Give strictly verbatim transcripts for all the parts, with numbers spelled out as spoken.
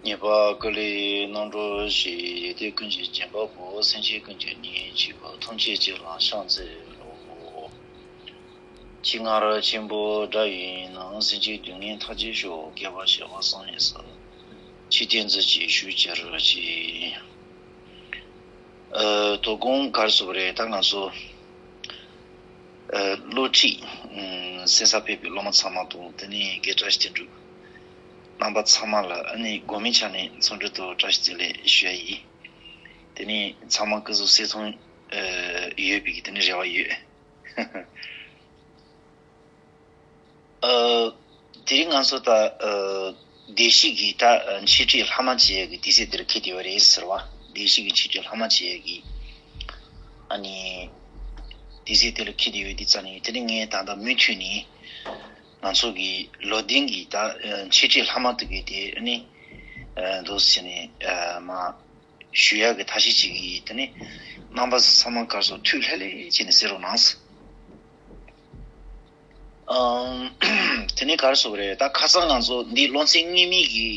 ཉེས་པ་ཀུན་ལས་རྣམ་གྲོལ་ཞིང་། ཡོན་ཏན་ཀུན་གྱི་རྒྱན་པ་པོ། སེམས་ཅན་ཀུན་གྱི་གཉེན་གཅིག་པུ། ཐམས་ཅད་སྤྱན་ལ་ཕྱག་འཚལ་ལོ། ཁྱེད་སྔ་རོལ་ཆེན་པོ་འདྲ་ཡིན་ནམ། སེམས་ཅན་སྡུག་བསྔལ་མཐའ་ཅན་ཤོག། བསྐལ་པ་བྱེ་བ་བསམ་ཡས་སུ། ཆོས་ཐོས་རྫུ་འཕྲུལ་ཞུགས་གྱུར་ཅིག། ཨ། དོ་དགོང་ག་རེ་ཟེར་དགོས་རེད། ད་ང་ཚོ། ཨ། སློབ་ཁྲིད། ཨ། གསན་ས་ཕེབས་པའི་སློབ་མ་ཚང་མ་དང་། དེ་ནས་དགེ་བཀྲ་ཤིས་དོན་གྲུབ་རྣམ་པ་ཚང་མ་ལ། ཨ་ནི་དགོང་མོའི་ཆ་ནས་འཚམས་འདྲི་དང་བཀྲ་ཤིས་བདེ་ལེགས་ཞུ་ཡ་ཡིན། དེ་ནས་ཚང་མ་སྐུ་གཟུགས་གསལ་ཐང་། ཨ། ཡོད་པའི་གི་དེ་ནས་རེ་བ་ཡོད། ཨ། དེ་རིང་ང་ཚོ་ད། ཨ། བདེ་གཤེགས་ཀྱི་ད། ཨ། འཆད་ཁྲིད་ལྷག་མ་བྱེད་ཡས་ཀྱི་དུས་ཚོད་དེར་འཁེལ་བསྡད་ཡོད་རེད་ཟེར་བ། བདེ་གཤེགས་ཀྱི་འཆད་ཁྲིད་ལྷག་མ་བྱེད་ཡས་ཀྱི། ཨ་ནི། དུས་ཚོད་དེར་འཁེལ་བསྡད་ཡོད་དུས་ཙང་ནས། དེ་ནས་ངས་ད་ལྟ་མུ་མཐུད་ནས་ང་ཚོ་གི་ལོ་ལྡན་གྱི་ད། ཨ། འཆད་ཁྲིད་ལྷག་མ་དེ་གི་དེ། ཨ་ནི། ཨ། འདུག་སེ་བྱས་ནས། ཨ། མ། ཞུ་ཡག་གི་ཐབས་ཤེས་བྱེད་ཀྱི་ཡིན། དེ་ནས་རྣམ་པ་ཚང་མ་ག་རེ་ཟེར། ཐུགས་ལྷོད་ལྷོད་བྱས་ནས་གསན་རོགས་གནང་། ཨམ། དེ་ནས་ག་རེ་ཟེར་དགོས་རེད། ད་ཁ་སང་ང་ཚོ་འདི་སློབ་ཚན་སྔོན་མའི་གི།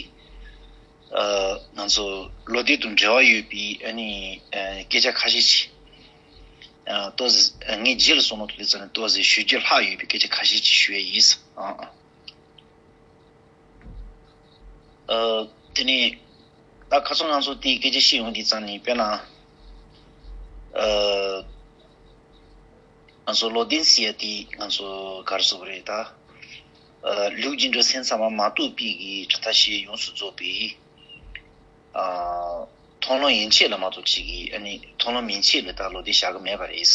ཨ། ང་ཚོ་ལོ་ལྡན་དང་འབྲེལ་བ་ཡོད་པའི། ཨ་ནི། ཨ། སྐད་ཆ་ཁ་ཤས་ཤིག། ཨ། ཏོག་ཙམ། ཨ། ངས་རྗེས་ལ་བསམ་བློ་ཐོངས་དུས་ཙམ་ནས་ཏོག་ཙམ་ཞུ་རྒྱུ་ལྷག་ཡོད་པའི་སྐད་ཆ་ཁ་ཤས་ཤིག་ཞུ་ཡས་ཡིན། ཨ། ཨ། ཨ། དེ་ནས་ད་ཁ་སང་ང་ཚོ་དེའི་སྐད་ཆ་བཤད་ཡོང་དུས་ཙང་ནས། དཔེར་ན། ཨ། ང་ཚོ་ལོ་ལྡན་ཟེར་ཡ་དེ་ང་ཚོ་ག་རེ་ཟེར་དགོས་རེད་ད། ཨ། ལུགས་ཀྱི་འགྲོ་སེམས་ཚང་མ་མ་རྟོགས་པའི་གི་གྲུབ་མཐའ་བཞི་ཡོངས་སུ་རྫོགས་པའི། ཨ། མཐོང་ལམ་ཡན་ཆད་ལ་མ་གཏོགས་ཅིག་གི། ཨ་ནི་མཐོང་ལམ་ཡན་ཆད་ལ་ད་ལོ་ལྡན་བཞག་གི་མེད་པ་རེད།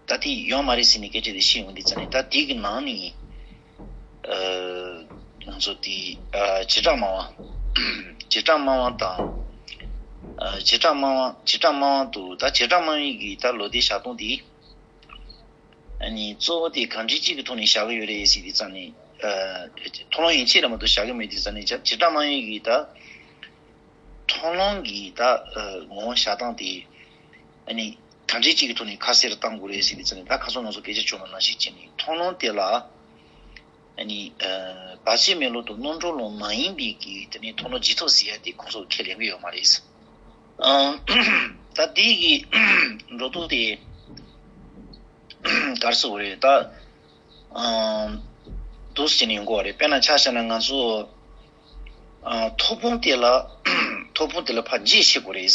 ད་དེ་ཡོད་མ་རེད་ཟེར་ནས་སྐད་ཆ་དེ་བཤད་ཡོང་དུས་ཙང་ནས། ད་དེ་གི་ནང་ནས། ཨ། ང་ཚོ་དེ། ཨ། བྱེ་བྲག་སྨྲ་བ། བྱེ་བྲག་སྨྲ་བ་དང་། ཨ། བྱེ་བྲག་སྨྲ་བ། བྱེ་བྲག་སྨྲ་བ་དང་། ད་བྱེ་བྲག་སྨྲ་བའི་གི་ད་ལོ་ལྡན་བཞག་སྟངས་དེ། ཨ་ནི་གཙོ་བོ་དེ་གང་འདྲ་ཅིག་གི་ཐོག་ནས་བཞག་གི་ཡོད་རེད་ཟེར་དུས་ཙང་ནས། ཨ། མཐོང་ལམ་ཡན་ཆད་ལ་མ་གཏོགས་བཞག་གི་མེད་དུས་ཙང་ནས། བྱེ་བྲག་སྨྲ་བའི་གི་ད། མཐོང་ལམ་གྱི་ད། ཨ། ངོ་བོ་བཞག་སྟངས་དེ། ཨ་ནི་གང་འདྲ་ཅིག་གི་ཐོག་ནས་ཁ་གསལ་རུ་བཏང་དགོས་རེད་ཟེར་དུས་ཙང་ནས། ད་ཁ་སང་ང་ཚོ་སྐད་ཆ་བྱུང་བ་ནང་བཞིན་བྱས་ནས། མཐོང་ལམ་དེ་ལ། ཨ་ནི། ཨ། བར་ཆད་མེད་ལམ་དང་རྣམ་གྲོལ་ལམ་མ་ཡིན་པའི་གི་དེ་ནས་མཐོང་ལམ་རྗེས་ཐོབ་ཟེར་ཡ་དེ་ཁོང་ཚོ་ཁས་ལེན་གི་ཡོད་མ་རེད། ཨ། ད་དེ་གི་འགྲོ་སྟངས་དེ་ག་རེ་ཟེར་དགོས་རེད་ད། ཨ། འདུག་སེ་བྱས་ནས་ཡོང་གི་ཡོད་རེད། དཔེར་ན་ཆ་བཞག་ན་ང་ཚོ། ཨ། ཐོབ་དཔང་དེ་ལ། ཐོབ་དཔང་དེ་ལ་ཕར་རྗེས་ཤེས་དགོས་རེད།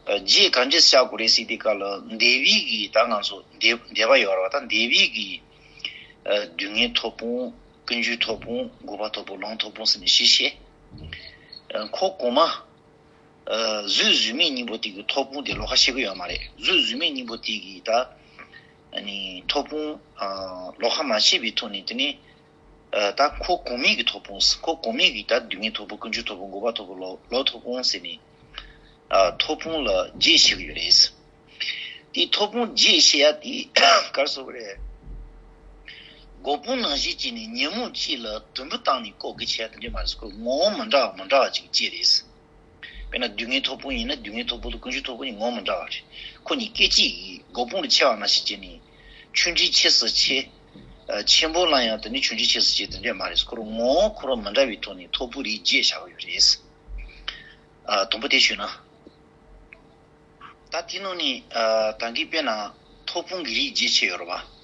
ཨ། རྗེས་གང་འདྲ་བཞག་དགོས་རེད་ཟེར་དུས་སྐབས་ལ། འདས་པའི་གི་ད་ང་ཚོ་འདས། འདས་པ་ཡོད་རེད་པ། ད་འདས་པའི་གི། ཨ། སྡུག་བསྔལ་ཐོབ་དཔང་། ཀུན་འབྱུང་ཐོབ་དཔང་། འགོག་པ་ཐོབ་དཔང་། ལམ་ཐོབ་དཔང་ཟེར་ནས་ཤེས་བྱས། ཨ། ཁོ་གོང་མ། ཨ། གཟུགས་གཟུགས་མེད་གཉིས་པོ་དེ་གི་ཐོབ་དཔང་དེ་ལོགས་ཀ་ཤེས་ཀྱི་ཡོད་མ་རེད། གཟུགས་གཟུགས་མེད་གཉིས་པོ་དེ་གི་ད། ཨ་ནི་ཐོབ་དཔང་། ཨ། ལོགས་ཀ་མ་ཤེས་པའི་ཐོག་ནས། དེ་ནས། ཨ། ད་ཁོ་གོང་མའི་གི་ཐོབ་དཔང་། ཁོ་གོང་མའི་གི་ད་སྡུག་བསྔལ་ཐོབ་དཔང་། ཀུན་འབྱུང་ཐོབ་དཔང་། འགོག་པ་ཐོབ་དཔང་། ལམ། ལམ་ཐོབ་དཔང་ཟེར་ནས། ཨ། ཐོབ་དཔང་ལ་རྗེས་ཤེས་ཀྱི་ཡོད་རེད། དེ་ཐོབ་དཔང་རྗེས་ཤེས་ཡ་དེ་ག་རེ་ཟེར་དགོས་རེད། སྒོམ་སྤང་ནང་བཞིན་བྱས་ནས་ཉིན་མོ་གཅིག་ལ་དུམ་བུ་བཏང་ནས་བཀོག་གི་བྱས་དེ་འདྲ་མ་རེད། ཁོ་ངོ་བོ་མི་འདྲ་བ་མི་འདྲ་བ་ཅིག་ཅིག་རེད། དཔེར་ན་སྡུག་བསྔལ་ཐོབ་དཔང་ཡིན་ན། སྡུག་བསྔལ་ཐོབ་དཔང་དང་ཀུན་འབྱུང་ཐོབ་དཔང་གཉིས་ངོ་བོ་མི་འདྲ་བ་རེད། ཁོ་གཉིས་སྐད་ཅིག་གིས་སྒོམ་སྤང་ལ་ཕྱེ་བ་ནང་བཞིན་བྱས་ནས། ཆུང་འབྲིང་ཆེ་སུ་ཕྱེ། ཨ། ཆེན་པོ་ལ་ཡང་དེ་ནས་ཆུང་འབྲིང་ཆེ་སུ་ཕྱེ། དེ་འདྲ་མ་རེད། ཁོ་རང་ངོ་བོ་ཁོ་རང་མི་འདྲ་བའི་ཐོག་ནས་ཐོབ་དཔང་རིགས་བརྒྱད་བཞག་གི་ཡོད་རེད། ཨ། དང་པོ་དེ་ཞུས་ན། ད་དེ་ནང་ནས། ཨ། ད་གིན་དཔེར་ན་ཐོབ་དཔང་གི་རིགས་བརྒྱད་ཕྱེ་ཡོད་རེད་པ།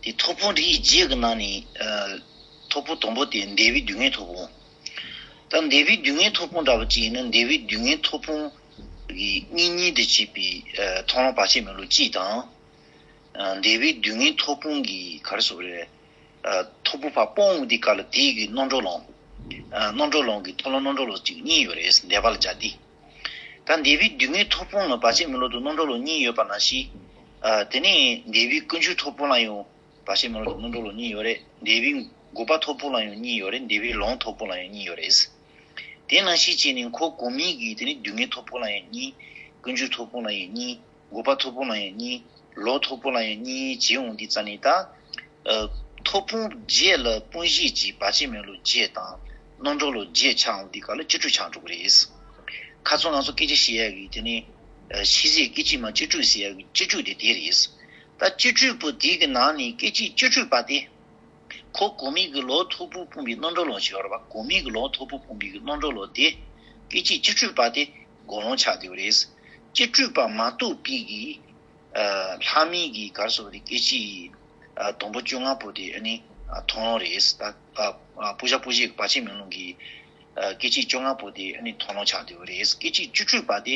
དེ་ཐོབ་དཔང་རིགས་བརྒྱད་ཀྱི་ནང་ནས། ཨ། ཐོབ་དཔང་དང་པོ་དེ་འདས་པའི་སྡུག་བསྔལ་ཐོབ་དཔང་། ད་འདས་པའི་སྡུག་བསྔལ་ཐོབ་དཔང་འདྲ་པོ་ཅིག་ཡིན་ན། འདས་པའི་སྡུག་བསྔལ་ཐོབ་དཔང་གི་གཉེན་ཉེ་དུ་བྱེད་པའི། ཨ། མཐོང་ལམ་བར་ཆད་མེད་ལམ་གཅིག་དང་། ཨ། འདས་པའི་སྡུག་བསྔལ་ཐོབ་དཔང་གི་ག་རེ་ཟེར་དགོས་རེད། ཨ། ཐོབ་དཔང་ཕར་སྤོང་འོང་དུས་སྐབས་ལ་དེའི་གི་རྣམ་གྲོལ་ལམ། ཨ། རྣམ་གྲོལ་ལམ་གྱི་མཐོང་ལམ་རྣམ་གྲོལ་ལམ་གཅིག་གཉིས་ཡོད་རེད། འདས་པ་ལ་སྦྱར་དུས། ད་འདས་པའི་སྡུག་བསྔལ་ཐོབ་དཔང་ལ་བར་ཆད་མེད་ལམ་དང་རྣམ་གྲོལ་ལམ་གཉིས་ཡོད་པ་ནང་བཞིན། ཨ། དེ་ནས་འདས་པའི་ཀུན་འབྱུང་ཐོབ་དཔང་ལ་ཡང་བར་ཆད་མེད་ལམ་དང་རྣམ་གྲོལ་ལམ་གཉིས་ཡོད་རེད། འདས་པའི་འགོག་པ་ཐོབ་དཔང་ལ་ཡང་གཉིས་ཡོད་རེད། འདས་པའི་ལམ་ཐོབ་དཔང་ལ་ཡང་གཉིས་ཡོད་རེད། དེ་ནང་བཞིན་བྱས་ནས་ཁོ་གོང་མའི་གི་དེ་ནས་སྡུག་བསྔལ་ཐོབ་དཔང་ལ་ཡང་གཉིས། ཀུན་འབྱུང་ཐོབ་དཔང་ལ་ཡང་གཉིས། འགོག་པ་ཐོབ་དཔང་ལ་ཡང་གཉིས། ལམ་ཐོབ་དཔང་ལ་ཡང་གཉིས་བྱས་འོང་དུས་ཙ་ནས། ད། ཨ། ཐོབ་དཔང་བརྒྱད་ལ་སྤོང་གཞི་གི་བར་ཆད་མེད་ལམ་བརྒྱད་དང་རྣམ་གྲོལ་ལམ་བརྒྱད་ཆགས་འོང་དུས་སྐབས་ལ་བཅུ་དྲུག་ཆགས་འགྲོ་གི་རེད། ཁ་སང་ང་ཚོ་སྐད་ཆ་བཤད་ཡག་གི་དེ་ནས། ཨ། ཤེས་བྱེད་སྐད་ཅིག་མ་བཅུ་དྲུག་ཟེར་ཡག་གི་བཅུ་དྲུག་དེ་དེ་རེད། ད་བཅུ་དྲུག་པོ་དེ་གི་ནང་ནས་སྐད་ཅིག་བཅུ་དྲུག་པ་དེ། ཁོ་གོང་མའི་གི་ལོ་ཐོར་བུ་སྤུངས་པའི་རྣམ་གྲོལ་ལོ་ཞིག་ཡོད་རེད་པ། གོང་མའི་གི་ལོ་ཐོར་བུ་སྤུངས་པའི་གི་རྣམ་གྲོལ་ལོ་དེ་སྐད་ཅིག་སྤྱི་སྤྲོས་པ་དེ་དགུང་ལོ་ཆགས་བསྡད་ཡོད་རེད། སྤྱི་སྤྲོས་པ་མ་གཏོགས་པའི་གི་ལྷག་མའི་གི་ག་རེ་ཟེར་དགོས་རེད། སྐད་ཅིག་དང་པོ་བཅོ་ལྔ་པོ་དེ་ཨ་ནི་མཐོང་ལོ་རེད། ད་ཕུགས་བཞག་ཕུགས་བཞེད་ཀྱི་བར་ཆད་མེད་ལུང་གི་སྐད་ཅིག་བཅོ་ལྔ་པོ་དེ་ཨ་ནི་མཐོང་ལོ་ཆགས་བསྡད་ཡོད་རེད། སྐད་ཅིག་སྤྱི་སྤྲོས་པ་དེ་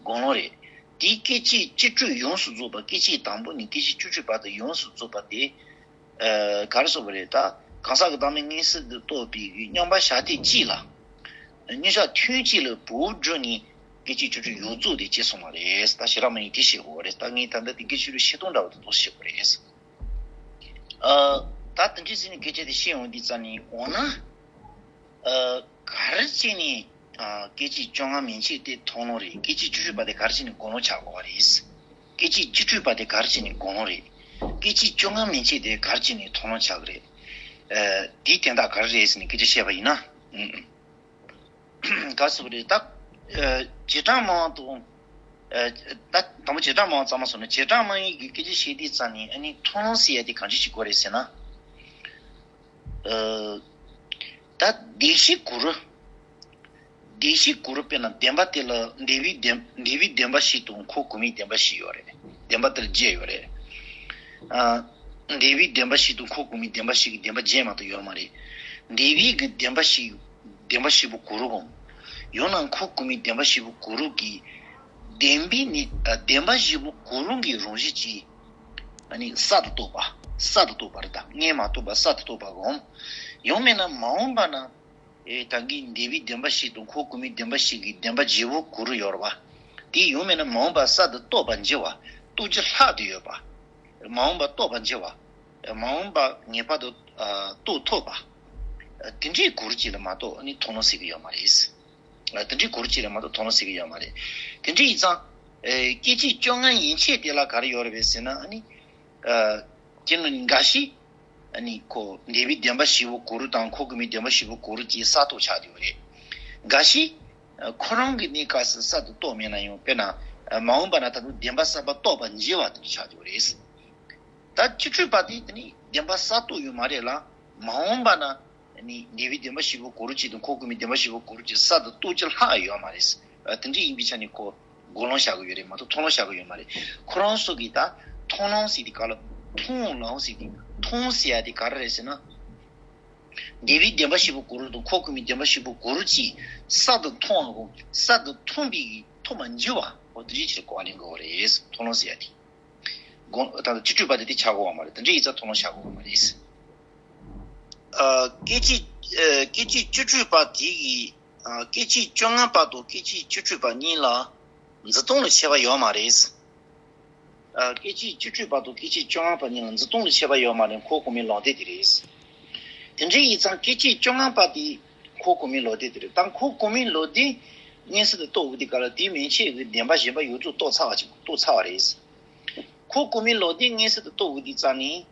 དགུང་ལོ་རེད། དེའི་སྐད་ཅིག་སྤྱི་སྤྲོས་ཡོངས་སུ་རྫོགས་པ། སྐད་ཅིག་དང་པོ་ནས་སྐད་ཅིག་སྤྱི་སྤྲོས་བར་དུ་ཡོངས་སུ་རྫོགས་པ་དེ། ཨ་ག་རེ་ཟེར་དགོས་རེད། ད་གང་ཟག་གི་བདག་མེད་མངོན་གསལ་དུ་རྟོགས་པའི་མཉམ་པ་བཞག་ཐེངས་གཅིག་ལ། མཉམ་བཞག་ཐེངས་གཅིག་ལ་བུ་བསྒྲུབས་ནས་སྐད་ཅིག་སྤྱི་སྤྲོས་ཡོངས་རྫོགས་དེ་སྐྱེས་སོང་བ་རེད། ད་ཞེ་དྲག་མ་ཡིན་དེ་བཤད་དགོས་རེད། ད་ངས་ད་ལྟ་དེ་སྐད་ཅིག་སྤྱི་སྤྲོས་བཤད་སྟངས་འདྲ་བ་དེ་ཏོག་ཙམ་བཤད་དགོས་རེད། ཨ་ད་དེ་འདྲའི་ཟིན་ནས་སྐད་ཆ་དེ་བཤད་ཡོང་དུས་ཙམ་ནས། འོ་ན། ཨ་ག་རེ་བྱས་ནས་ཨ་སྐད་ཅིག་བཅོ་ལྔ་མན་ཆད་དེ་མཐོང་ལོ་རེད། སྐད་ཅིག་སྤྱི་སྤྲོས་པ་དེ་ག་རེ་བྱས་ནས་དགུང་ལོ་ཆགས་དགོས་པ་རེད། སྐད་ཅིག་སྤྱི་སྤྲོས་པ་དེ་ག་རེ་བྱས་ནས་དགུང་ལོ་རེད། སྐད་ཅིག་བཅོ་ལྔ་མན་ཆད་དེ་ག་རེ་བྱས་ནས་མཐོང་ལོ་ཆགས་ཀྱི་རེད། ཨ་དེའི་དོན་དག་ག་རེ་རེད་ཟེར་ནས་སྐད་ཆ་བཤད་པ་ཡིན་ན། ཨུམ། ག་རེ་ཟེར་དགོས་རེད། ད་ཨ་བྱེ་བྲག་སྨྲ་བ་དང་། ཨ་ད་དང་པོ་བྱེ་བྲག་སྨྲ་བ་ཙམ་མ་སོང་ན། བྱེ་བྲག་སྨྲ་བའི་གི་སྐད་ཆ་བཤད་དུས་ཙམ་ནས་ཨ་ནི་མཐོང་ལོ་ཟེར་ཡ་དེ་གང་ཅི་ཞིག་དགོས་རེད་ཟེར་ན། ཨ་ད་བདེན་བཞི་གུ་རུ། བདེན་བཞི་གུ་རུ། དཔེར་ན་བདེན་པ་དེ་ལ་འདས་པའི་བདེན་འདས་པའི་བདེན་པ་བཞི་དང་འཁོར་གོང་མའི་བདེན་པ་བཞི་ཡོད་རེད། བདེན་པ་དེ་ལ་བརྒྱད་ཡོད་རེད། ཨ་འདས་པའི་བདེན་པ་བཞི་དང་འཁོར་གོང་མའི་བདེན་པ་བཞི་གི་བདེན་པ་བརྒྱད་མ་གཏོགས་ཡོད་མ་རེད། འདས་པའི་གི་བདེན་པ་བཞི། བདེན་པ་བཞི་པོ་གུ་རུ་གོ། ཡང་ན་འཁོར་གོང་མའི་བདེན་པ་བཞི་པོ་གུ་རུ་གི་བདེན་པའི་ནི། ཨ་བདེན་པ་བཞི་པོ་གུ་རུ་གི་རང་བཞིན་གྱིས་ཨ་ནི་གསར་དུ་རྟོགས་པ། གསར་དུ་རྟོགས་པ་རེད། ད་སྔོན་མ་རྟོགས་པ་གསར་དུ་རྟོགས་པ་གོ། ཡང་མིན་ན་མ་འོངས་པ་ན། ཨེ་ད་གིན་འདས་པའི་བདེན་པ་བཞི་དང་འཁོར་གོང་མའི་བདེན་པ་བཞི་གི་བདེན་པ་བརྒྱད་པོ་གུ་རུ་ཡོད་རེད་པ། དེ་ཡང་མིན་ན་མ་འོངས་པ་གསར་དུ་རྟོགས་པར་འགྱུར་བ། རྟོགས་བྱེད་ལྷག་ཏུ་ཡོད་པ། མ་འོངས་པ་རྟོགས་པར་འགྱུར་བ། མ་འོངས་པ་ངེས་པར་དུ་ཨ་རྟོགས་ཐུབ་པ། ཨ་དེ་འདྲའི་གུ་རུ་གཅིག་ལ་མ་གཏོགས་ཨ་ནི་མཐོང་ལོ་ཟེར་གྱི་ཡོད་མ་རེད། ཨ་དེ་འདྲའི་གུ་རུ་གཅིག་ལ་མ་གཏོགས་མཐོང་ལོ་ཟེར་གྱི་ཡོད་མ་རེད། དེ་འདྲ་ཡིན་ཙང་། ཨེ་སྐད་ཅིག་བཅོ་ལྔ་ཡན་ཆད་དེ་ལ་ག་རེ་ཡོད་རེད་པས་ཟེར་ན། ཨ་ནི། ཨ་དེ་ནི་འགའ་ཞིག་ཨ་ནི་ཁོ་འདས་པའི་བདེན་པ་བཞི་པོ་གུ་རུ་དང་འཁོར་གོང་མའི་བདེན་པ་བཞི་པོ་གུ་རུ་གཅིག་གསར་རྟོགས་ཆགས་བསྡད་ཡོད་རེད། འགའ་ཞིག་ཨ་ཁོ་རང་གི་གནས་སྐབས་སུ་གསར་དུ་རྟོགས་མེད་ན་ཡང་། དཔེར་ན་ཨ་མ་འོངས་པ་ན་ད་དུང་བདེན་པ་གསར་པ་རྟོགས་པར་འགྱུར་བ་དེ་འདྲ་ཆགས་བསྡད་ཡོད་རེད། ད་སྤྱི་སྤྲོས་པ་དེ་དེ་ནི་བདེན་པ་གསར་རྟོགས་ཡོད་མ་རེད་ལ། མ་འོངས་པ་ན་ནི་འདས་པའི་བདེན་པ་བཞི་པོ་གུ་རུ་གཅིག་དང་འཁོར་གོང་མའི་བདེན་པ་བཞི་པོ་གུ་རུ་གཅིག་གསར་དུ་རྟོགས་བྱེད་ལྷག་ཡོད་མ་རེད། ཨ་དེ་འདྲ་ཡིན་པའི་ཆ་ནས་ཁོ་དགུང་ལོ་བཞག་གི་ཡོད་རེད་མ་གཏོགས་མཐོང་ལོ་བཞག་གི་ཡོད་མ་རེད། ཁོ་རང་ཚོ་གིས་ད་མཐོང་ལོ་ཟེར་དེ་ག་ལ། མཐོང་ལོ་ཟེར་དེ། མཐོང་ཟེར་ཡ་དེ་ག་རེ་རེད་ཟེར་ན། འདས་པའི་བདེན་པ་བཞི་པོ་གུ་རུ་དང་འཁོར་གོང་མའི་བདེན་པ་བཞི་པོ་གུ་རུ་གཅིག་གསར་དུ་མཐོང་བ་གོ། གསར་དུ་མཐོང་བའི་གི་མཐོང་བར་འགྱུར་བ། འོ་དེ་འདྲ་ཅིག་གོ་བ་ལེན་དགོས་པ་རེད། མཐོང་ལོ་ཟེར་ཡ་དེ། དགོངས། ད་ལྟ་སྤྱི་སྤྲོས་པ་དེ་དེ་ཆགས་དགོས་པ་མ་རེད། དེ་འདྲ་ཡིན་ཙང་མཐོང་ལོ་བཞག་དགོས་པ་མ་རེད། ཨ་སྐད་ཅིག་ཨ་སྐད་ཅིག་སྤྱི་སྤྲོས་པ་དེ་གི། ཨ་སྐད་ཅིག་བཅོ་ལྔ་པ་དང་སྐད་ཅིག་སྤྱི་སྤྲོས་པ་གཉིས་ལ་འཛིན་སྟངས་ལ་ཁྱད་པར་ཡོད་མ་རེད། ཨ་སྐད་ཅིག་སྤྱི་སྤྲོས་པ་དང་སྐད་ཅིག་བཅོ་ལྔ་པ་གཉིས་ལ་འཛིན་སྟངས་ལ་ཁྱད་པར་ཡོད་མ་རེད། འཁོར་གོང་མའི་ལོག་ལྟ་དེ་རེད། དེ་འདྲ་ཡིན་ཙང་སྐད་ཅིག་བཅོ་ལྔ་པ་དེ་འཁོར་གོང་མའི་ལོག་ལྟ་དེ་རེད། ད་འཁོར་གོང་མའི་ལོག་ལྟ་མངོན་གསལ་དུ་རྟོགས་དགོས་དུས་སྐབས་ལ་དེའི་མན་ཆད་ཀྱི་བདེན་པ་གཞན་པ་ཡོངས་རྫོགས་རྟོགས་ཚར་བ་ཅིག་རྟོགས་ཚར་བ་རེད། འཁོར་གོང་མའི་ལོག་ལྟ་མངོན་གསལ་དུ་རྟོགས་དགོས་དུས་ཙམ་ནས།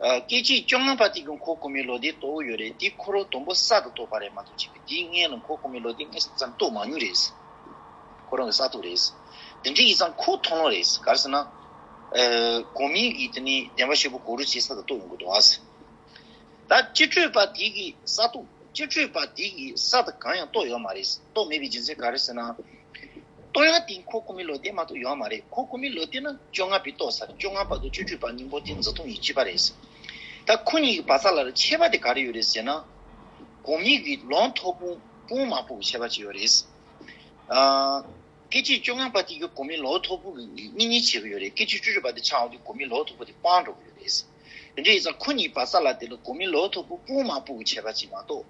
ཨ་སྐད་ཅིག་བཅོ་ལྔ་པ་དེ་གི་འཁོར་གོང་མའི་ལོག་ལྟ་རྟོགས་ཀྱི་ཡོད་རེད། དེ་ཁོ་རང་དང་པོ་གསར་དུ་རྟོགས་པ་རེད་མ་གཏོགས། བྱས་པས་དེའི་སྔོན་ལ་འཁོར་གོང་མའི་ལོག་ལྟ་མངོན་གསལ་དུ་རྟོགས་མ་མྱོང་རེད། ཁོ་རང་གི་གསར་རྟོགས་རེད། དེ་འདྲ་ཡིན་ཙང་ཁོ་མཐོང་ལོ་རེད། ག་རེ་ཟེར་ན། ཨ་གོང་མའི་གི་དེ་ནི་བདེན་པ་བཞི་པོ་གུ་རུ་གཅིག་གསར་དུ་རྟོགས་ཡོང་གི་འདུག་ཨ། ད་སྤྱི་སྤྲོས་པ་དེ་གི་གསར་རྟོགས། སྤྱི་སྤྲོས་པ་དེ་གི་གསར་དུ་གང་ཡང་རྟོགས་ཡོད་མ་རེད། རྟོགས་མེད་པའི་རྒྱུ་མཚན་ག་རེ་ཟེར་ན། རྟོགས་ཡ་དེ་འཁོར་གོང་མའི་ལོག་ལྟ་མ་གཏོགས་ཡོད་མ་རེད། འཁོར་གོང་མའི་ལོག་ལྟ་ན་བཅོ་ལྔ་པས་རྟོགས་ཚར། བཅོ་ལྔ་པ་དང་སྤྱི་སྤྲོས་པ་གཉིས་པོ་དེ་འཛིན་སྟངས་ཡིན་གཅིག་པ་རེད། ད་ཁོ་གཉིས་ཀྱི་བར་མཚམས་ལ་ཁྱད་པར་དེ་ག་རེ་ཡོད་རེད་ཟེར་ན། གོང་མའི་གི་ལོ་ཐོར་བུ་སྤུངས་མ་སྤུངས་ཀྱི་ཁྱད་པར་ཅིག་ཡོད་རེད། ཨ། སྐད་ཅིག་བཅོ་ལྔ་པ་དེ་གི་གོང་མའི་ལོ་ཐོར་བུ་གི་གཉིས་གཉིས་བྱེད་ཀྱི་ཡོད་རེད། སྐད་ཅིག་སྤྱི་སྤྲོས་པ་དེ་ཆགས་འོང་དུས་གོང་མའི་ལོ་ཐོར་བུ་དེ་སྤངས་འགྲོ་གི་ཡོད་རེད། དེ་འདྲ་ཡིན་ཙང་ཁོ་གཉིས་བར་མཚམས་ལ་དེ་ལ་གོང་མའི་ལོ་ཐོར་བུ་སྤུངས་མ་སྤུངས་ཀྱི་ཁྱད་པར་ཅིག་མ་གཏོགས།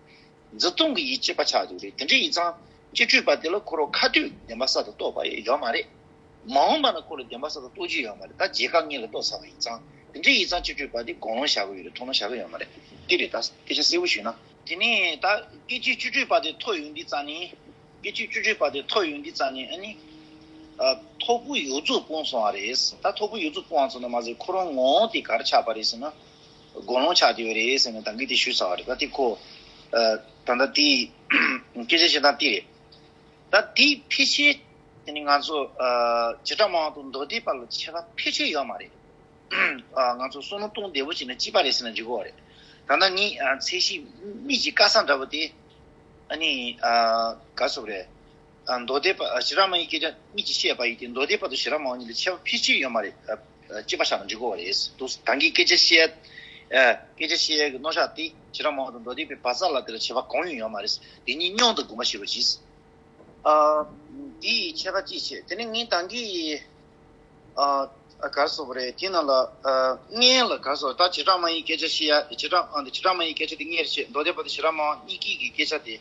འཛིན་སྟངས་ཀྱི་ཡིན་གཅིག་པ་ཆགས་འདུག་རེད། དེ་འདྲ་ཡིན་ཙང་སྤྱི་སྤྲོས་པ་དེ་ལ་ཁོ་རང་ཁ་ཐུག་བདེན་པ་གསར་དུ་རྟོགས་པ་ཡོད་མ་རེད། མ་འོངས་པ་ན་ཁོ་ལ་བདེན་པ་གསར་དུ་རྟོགས་རྒྱུ་ཡོད་མ་རེད། ད་རྗེས་ཁ་ངེས་ལ་རྟོགས་ཚར་བ་ཡིན་ཙང་། དེ་འདྲ་ཡིན་ཙང་སྤྱི་སྤྲོས་པ་དེ་དགུང་ལོ་བཞག་གི་ཡོད་རེད། མཐོང་ལོ་བཞག་གི་ཡོད་མ་རེད། དེ་རེད། ད་སྐད་ཆ་གསལ་པོ་ཞུས་ན། དེ་ནས་ད་སྐད་ཅིག་སྤྱི་སྤྲོས་པ་དེ་ཐོབ་ཡོང་དུས་ཙང་ནས། སྐད་ཅིག་སྤྱི་སྤྲོས་པ་དེ་ཐོབ་ཡོང་དུས་ཙང་ནས་ཨ་ནི། ཨ་ཐོར་བུ་ཡོངས་རྫོགས་སྤུངས་སོང་བ་རེད། ད་ཐོར་བུ་ཡོངས་རྫོགས་སྤུངས་པ་ཙམ་དུ་མ་ཟད་ཁོ་རང་ངོ་བོ་དེ་ག་རེ་ཆགས་པ་རེད་ཟེར་ན། དགུང་ལོ་ཆགས་བསྡད་ཡོད་རེད་ཟེར་ནས་ད་གིན་དེ་ཞུས་ཚར་བ་རེད། ད་དེ་ཁོ། ཨ་ད་ལྟ་དེ་སྐད་ཆ་བཤད་སྟངས་དེ་རེད། ད་དེའི་ཕལ་ཆེར་དེ་ནི་ང་ཚོ་ཨ་བྱེ་བྲག་སྨྲ་བ་དང་མདོ་སྡེ་པ་ལ་ཁྱད་པར་ཕལ་ཆེར་ཡོད་མ་རེད། ཨ་ང་ཚོ་བསམ་བློ་གཏོང་བདེ་པོ་བྱས་ན་གཅིག་པ་རེད་ཟེར་ན་འགྲིག་གི་རེད། ད་ལྟ་ངའི་ཨ་ཚད་གཞི་མིག་གི་དཀར་གསལ་འདྲ་པོ་དེ། ཨ་ནི་ཨ་ག་རེ་ཟེར་དགོས་རེད། ཨ་མདོ་སྡེ་པ་ཨ་བྱེ་བྲག་སྨྲ་བའི་སྐད་ཆ་མིག་གིས་བཤད་པ་ཡིན་ཏེ། མདོ་སྡེ་པ་དང་བྱེ་བྲག་སྨྲ་བ་གཉིས་ལ་ཁྱད་པར་ཕལ་ཆེར་ཡོད་མ་རེད། ཨ་ཨ་གཅིག་པ་བཞག་ན་འགྲིག་གི་རེད་འདུག་ད་གིན་སྐད་ཆ་བཤད་ཨ་སྐད་ཆ་བཤད་ཡག་གི་རྣམ་གཞག་དེ་བྱེ་བྲག་སྨྲ་བ་དང་མདོ་སྡེ་པའི་བར་མཚམས་ལ་དེ་ལ་ཁྱད་པར་གང་ཡང་ཡོད་མ་རེད། དེ་གཉིས་མཉམ་དུ་དགོངས་པ་བཞེས་རོགས་གྱིས། ཨ་འདི་ཡི་ཁྱད་པར་ཅི་བྱེད། དེ་ནི་ངས་ད་གིན་ཨ་ག་རེ་ཟེར་དགོས་རེད། དེ་ནང་ལ་ཨ་སྔོན་ལ་ག་རེ་ཟེར། ད་བྱེ་བྲག་སྨྲ་བའི་སྐད་ཆ་བཤད་ཡ། བྱེ་བྲག་ཨ་འདི་བྱེ་བྲག་སྨྲ་བའི་སྐད་ཆ་དེ་སྔོན་རེད་བྱས། མདོ་སྡེ་པ་དང་བྱེ་བྲག་སྨྲ་བ་གཉིས་ཀྱི་གི་སྐད་ཆ་དེ་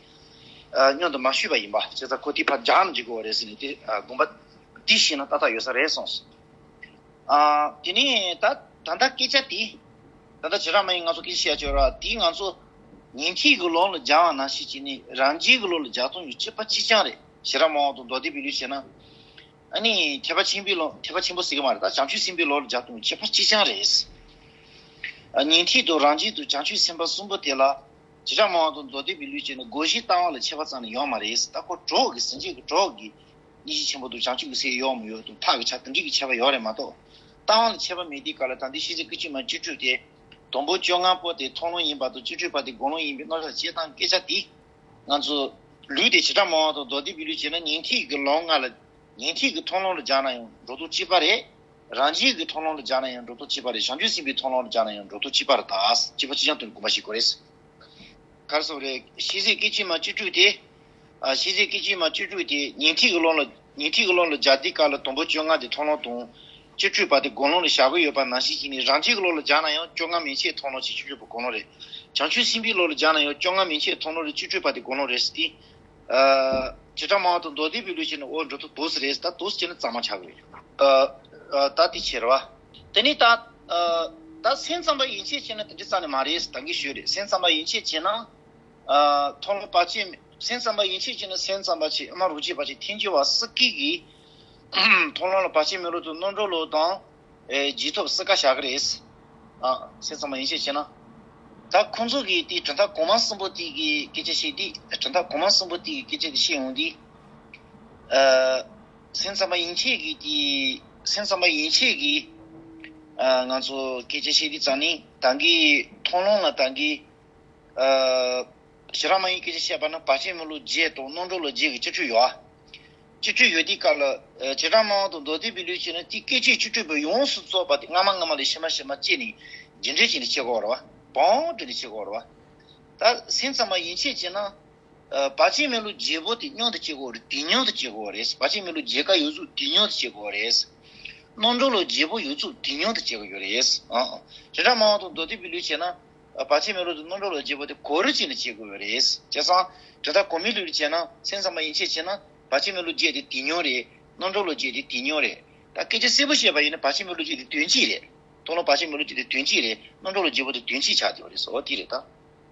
ཨ་མཉམ་དུ་མ་ཞུས་པ་ཡིན་པ་བྱས་ཙང་། ཁོ་དེ་ཕར་སྦྱར་ན་འགྲིག་གི་རེད་ཟེར་ནས། དེ་ཨ་དགོངས་པ་འདི་བཞེས་ན་ཏག་ཏག་ཡོད་ས་རེད་གསུངས་སོང་། ཨ་དེ་ནས་ད་ད་ལྟ་སྐད་ཆ་དེ། ད་ལྟ་བྱེ་བྲག་སྨྲ་བའི་ང་ཚོ་སྐད་ཆ་བཤད་ཡ་ཅིག་ཡོད་རེད་བ། དེ་ང་ཚོ་ཉན་ཐོས་ཀྱི་ལུགས་ལ་སྦྱར་བ་ནང་བཞིན་བྱས་ནས་རང་རྒྱུད་ཀྱི་ལུགས་ལ་སྦྱར་སྟངས་ཡང་ཁྱད་པར་གཅིག་རྐྱང་རེད། བྱེ་བྲག་སྨྲ་བ་དང་མདོ་སྡེ་པའི་ལུགས་བྱས་ན། ཨ་ནི་ཐེག་པ་ཆེན་པོའི་ལུགས། ཐེག་པ་ཆེན་པོ་ཟེར་གྱི་མ་རེད། ད་བྱང་ཆུབ་སེམས་དཔའི་ལུགས་ལ་སྦྱར་སྟངས་ཡང་ཁྱད་པར་གཅིག་རྐྱང་རེད། ཨ་ཉན་ཐོས་དང་རང་རྒྱུད་དང་བྱང་ཆུབ་སེམས་དཔའ་གསུམ་པོ་དེ་ལ་བྱེ་བྲག་སྨྲ་བ་དང་མདོ་སྡེ་པའི་ལུགས་བྱས་ན་སྒོ་བཞིའི་ལྟ་བ་ལ་ཁྱད་པར་རྩ་ནས་ཡོད་མ་རེད། ད་ཁོ་གྲོགས་ཀྱི་ཟིན་བྲིས་ཀྱི་གྲོགས་ཀྱི་སྙིང་རྗེ་ཆེན་པོ་དང་བྱང་ཆུབ་ཀྱི་སེམས་ཡོད་མི་ཡོད་དང་ཐག་གི་ཆགས་དེ་འདྲའི་གི་ཁྱད་པར་ཡོད་རེད་མ་གཏོགས། ལྟ་བ་ལ་ཁྱད་པར་མེད་དུས་སྐབས་ལ། ད་འདི་ཤེས་བྱ་སྐད་ཅིག་མ་བཅུ་དྲུག་དེ། དང་པོ་བཅོ་ལྔ་པོ་དེ་མཐོང་ལམ་ཡིན་པ་དང་། བཅུ་དྲུག་པ་དེ་སྒོམ་ལམ་ཡིན་པའི་རྣམ་གཞག་བྱེད་སྟངས་སྐད་ཆ་དེ། ང་ཚོ་ལུགས་དེ་བྱེ་བྲག་སྨྲ་བ་དང་མདོ་སྡེ་པའི་ལུགས་བྱས་ན་ཉན་ཐོས་ཀྱི་ལམ་ལྔ་ལ། ཉན་ཐོས་ཀྱི་མཐོང་ལམ་ལ་སྦྱར་ན་ཡང་འགྲོ་སྟངས་གཅིག་པ་རེད། རང་རྒྱུད་ཀྱི་མཐོང་ལམ་ལ་སྦྱར་ན་ཡང་འགྲོ་སྟངས་གཅིག་པ་རེད། བྱང་ཆུབ་སེམས་དཔའི་མཐོང་ལམ་ལ་སྦྱར་ན་ཡང་འགྲོ་སྟངས་གཅིག་པ་རེད། ད་གཅིག་པ་གཅིག་རྐྱང་དུ་དགོངས་པ་བཞེས་དགོས་རེད། ག་རེ་ཟེར་དགོས་རེད། ཤེས་བྱ་སྐད་ཅིག་མ་བཅུ་དྲུག་དེ། ཨ་ཤེས་བྱ་སྐད་ཅིག་མ་བཅུ་དྲུག་དེ་ཉན་ཐོས་ཀྱི་ལམ་ལ། ཉན་ཐོས་ཀྱི་ལམ་ལ་སྦྱར་དུས་སྐབས་ལ་དང་པོ་བཅོ་ལྔ་དེ་མཐོང་ལམ་དང་། བཅུ་དྲུག་པ་དེ་སྒོམ་ལམ་ལ་བཞག་གི་ཡོད་པ་ནང་བཞིན་བྱས་ནས། རང་རྒྱུད་ཀྱི་ལམ་ལ་སྦྱར་ན་ཡང་བཅོ་ལྔ་མན་ཆད་མཐོང་ལམ་བྱས། བཅུ་དྲུག་པ་སྒོམ་ལམ་རེད། བྱང་ཆུབ་སེམས་དཔའི་ལམ་ལ་སྦྱར་ན་ཡང་བཅོ་ལྔ་མན་ཆད་མཐོང་ལམ་རེད། བཅུ་དྲུག་པ་དེ་སྒོམ་ལམ་རེད་ཟེར་ཏེ། ཨ་བྱེ་བྲག་སྨྲ་བ་དང་མདོ་སྡེ་པའི་ལུགས་བྱས་ན། འོ་འགྲོ་སྟངས་འདུག་སེ་རེད། ད་འདུག་སེ་བྱས་ན་གཙང་མ་ཆགས་ཀྱི་རེད། ཨ་ཨ་ད་དེ་བྱས་རེད་བ། དེ་ནས་ད་ཨ་ད་སེམས་ཙམ་པ་ཡན་ཆད་བྱས་ན་དེ་འདྲ་རྩ་ནས་མ་རེད། ད་གིན་ཞུས་རེད། སེམས་ཙམ་པ་ཡན་ཆད་བྱས་ན། ཨ་མཐོང་ལམ་བར་ཆད་མེད། སེམས་ཙམ་པ་ཡན་ཆད་བྱས་ན་སེམས་ཙམ་པ་བྱས། དབུ་མ་རང་རྒྱུད་པ་བྱས། ཐལ་འགྱུར་བ་སོ་སྐྱེ་གི་མཐོང་ལམ་ལ་བར་ཆད་མེད་ལུགས་དང་། རྣམ་གྲོལ་ལུགས་དང་། ཨེ་རྗེས་ཐོབ་སོ་སྐྱེ་བཞག་གི་རེད། ཨ་སེམས་ཙམ་པ་ཡན་ཆད་བྱས་ན། ད་ཁོང་ཚོ་གིས་དེ་གྲུབ་མཐའ་གོང་མ་གསུམ་པོ་དེ་གི་སྐད་ཆ་བཤད་དུས། གྲུབ་མཐའ་གོང་མ་གསུམ་པོ་དེ་གི་སྐད་ཆ་དེ་བཤད་ཡོང་དུས། ཨ་སེམས་ཙམ་པ་ཡན་ཆད་ཀྱིས་དེ། སེམས་ཙམ་པ་ཡན་ཆད་ཀྱིས་ཨ་ང་ཚོ་སྐད་ཆ་བཤད་དུས་ཙང་ནི། ད་གིན་མཐོང་ལམ་ལ་ད་གིན་ཨ་བྱེ་བྲག་སྨྲ་བའི་སྐད་ཆ་བཤད་པ་ན་བར་ཆད་མེད་ལུགས་བརྒྱད་དང་རྣམ་གྲོལ་ལུགས་བརྒྱད་ཀྱི་སྤྱི་སྤྲོས་ཡོད། སྤྱི་སྤྲོས་ཡོད་དུས་སྐབས་ལ། ཨ་བྱེ་བྲག་སྨྲ་བ་དང་མདོ་སྡེ་པའི་ལུགས་བྱས་ན་དེ་སྐད་ཅིག་སྤྱི་སྤྲོས་པ་ཡོངས་སུ་རྫོགས་པ་དེ་སྔ་མ་སྔ་མ་ལས་ཕྱི་མ་ཕྱི་མ་བྱས་ནས་རྒྱུ་འབྲས་ཅན་དུ་བྱེད་དགོས་རེད་བ། བང་སྒྲིག་ནས་བྱེད་དགོས་རེད་བ། ད་སེམས་ཙམ་པ་ཡན་ཆད་བྱས་ན། ཨ་བར་ཆད་མེད་ལུགས་བརྒྱད་པོ་དེ་མཉམ་དུ་བྱེད་དགོས་རེད། དེ་མཉམ་དུ་བྱེད་དགོས་རེད། བར་ཆད་མེད་ལུགས་བརྒྱད་ཀ་ཡོད་ཚུལ་དེ་མཉམ་དུ་བྱེད་དགོས་རེད། རྣམ་གྲོལ་ལུགས་བརྒྱད་པོ་ཡོད་ཚུལ་དེ་མཉམ་དུ་བྱེད་དགོས་ཡོད་རེད། ཨ་བྱེ་བྲག་སྨྲ་བ་དང་མདོ་སྡེ་པའི་ལུགས་བྱས་ན། ཨ་བར་ཆད་མེད་ལུགས་དང་རྣམ་གྲོལ་ལུགས་བརྒྱད་པོ་དེ་གོ་རིམ་བྱས་ནས་བྱེད་དགོས་ཡོད་རེད། བྱས་ཙང་གྲུབ་མཐའ་གོང་མའི་ལུགས་ལ་བྱས་ན། སེམས་ཙམ་པ་ཡན་ཆད་བྱས་ན་བར་ཆད་མེད་ལུགས་བརྒྱད་དེ་དེ་མཉམ་རེད། རྣམ་གྲོལ་ལུགས་བརྒྱད་དེ་དེ་མཉམ་རེད། ད་སྐད་ཆ་གསལ་པོ་བཤད་པ་ཡིན་ན་བར་ཆད་མེད་ལུགས་བརྒྱད་དེ་དོན་གཅིག་རེད། མཐོང་ལམ་བར་ཆད་མེད་ལུགས་བརྒྱད་དེ་དོན་གཅིག་རེད། རྣམ་གྲོལ་ལུགས་བརྒྱད་པོ་དེ་དོན་གཅིག་ཆགས་བསྡད་པ་རེད། འོ་དེ་རེད་ད།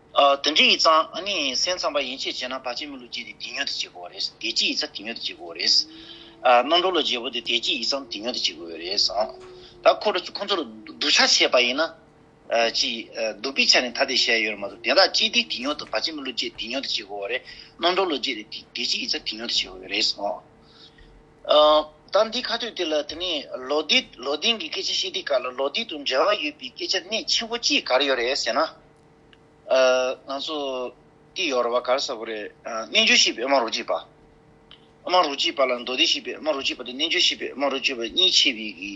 ཨ་དེ་འདྲ་ཡིན་ཙང་ཨ་ནི་སེམས་ཙམ་པ་ཡན་ཆད་བྱས་ན་བར་ཆད་མེད་ལུགས་བརྒྱད་དེ་དེ་མཉམ་དུ་བྱེད་དགོས་རེད། དེ་གཅིག་ཡིན་ཙང་དེ་མཉམ་དུ་བྱེད་དགོས་རེད། ཨ་རྣམ་གྲོལ་ལུགས་བརྒྱད་པོ་དེ་དེ་གཅིག་ཡིན་ཙང་དེ་མཉམ་དུ་བྱེད་དགོས་རེད་ཟེར། ད་ཁོ་རང་ཚོ་ཁོང་ཚོ་ལ་སྡུག་ཆ་བྱས་པ་ཡིན་ན། ཨ་ཅི་ཨ་སྡུག་པའི་ཆ་ནས་ཐ་དད་བཤད་ཡོད་མ་གཏོགས། དེ་དག་གཅིག་དེ་དེ་མཉམ་དུ། བར་ཆད་མེད་ལུགས་བརྒྱད་དེ་མཉམ་དུ་བྱེད་དགོས་རེད། རྣམ་གྲོལ་ལུགས་བརྒྱད་དེ་དེ་གཅིག་ཡིན་ཙང་དེ་མཉམ་དུ་བྱེད་དགོས་རེད་ཟེར། ཨ་ད་འདི་ཁ་ཐུག་དེ་ལ་དེ་ནས་ལོག་ལྟ། ལོག་ལྟའི་གི་སྐད་ཆ་བཤད་དུས་སྐབས་ལ་ལོག་ལྟ་དང་འབྲེལ་བ་ཡོད་པའི་སྐད་ཆ་གནད་ཆེན་པོ་གཅིག་ག་རེ་ཡོད་རེད་ཟེར་ན། ཨ་ང་ཚོ་དེ་ཡོད་རེད་བ། ག་རེ་ཟེར་དགོས་རེད། ཨ་རྣལ་འབྱོར་ཤེས་པའི་དབུ་མ་རང་རྒྱུད་པ། དབུ་མ་རང་རྒྱུད་པ་ལ་མདོ་སྡེ་ཤེས་པའི་དབུ་མ་རང་རྒྱུད་པ་དང་། རྣལ་འབྱོར་ཤེས་པའི་དབུ་མ་རང་རྒྱུད་པ་གཉིས་ཕྱེ་བའི་གི།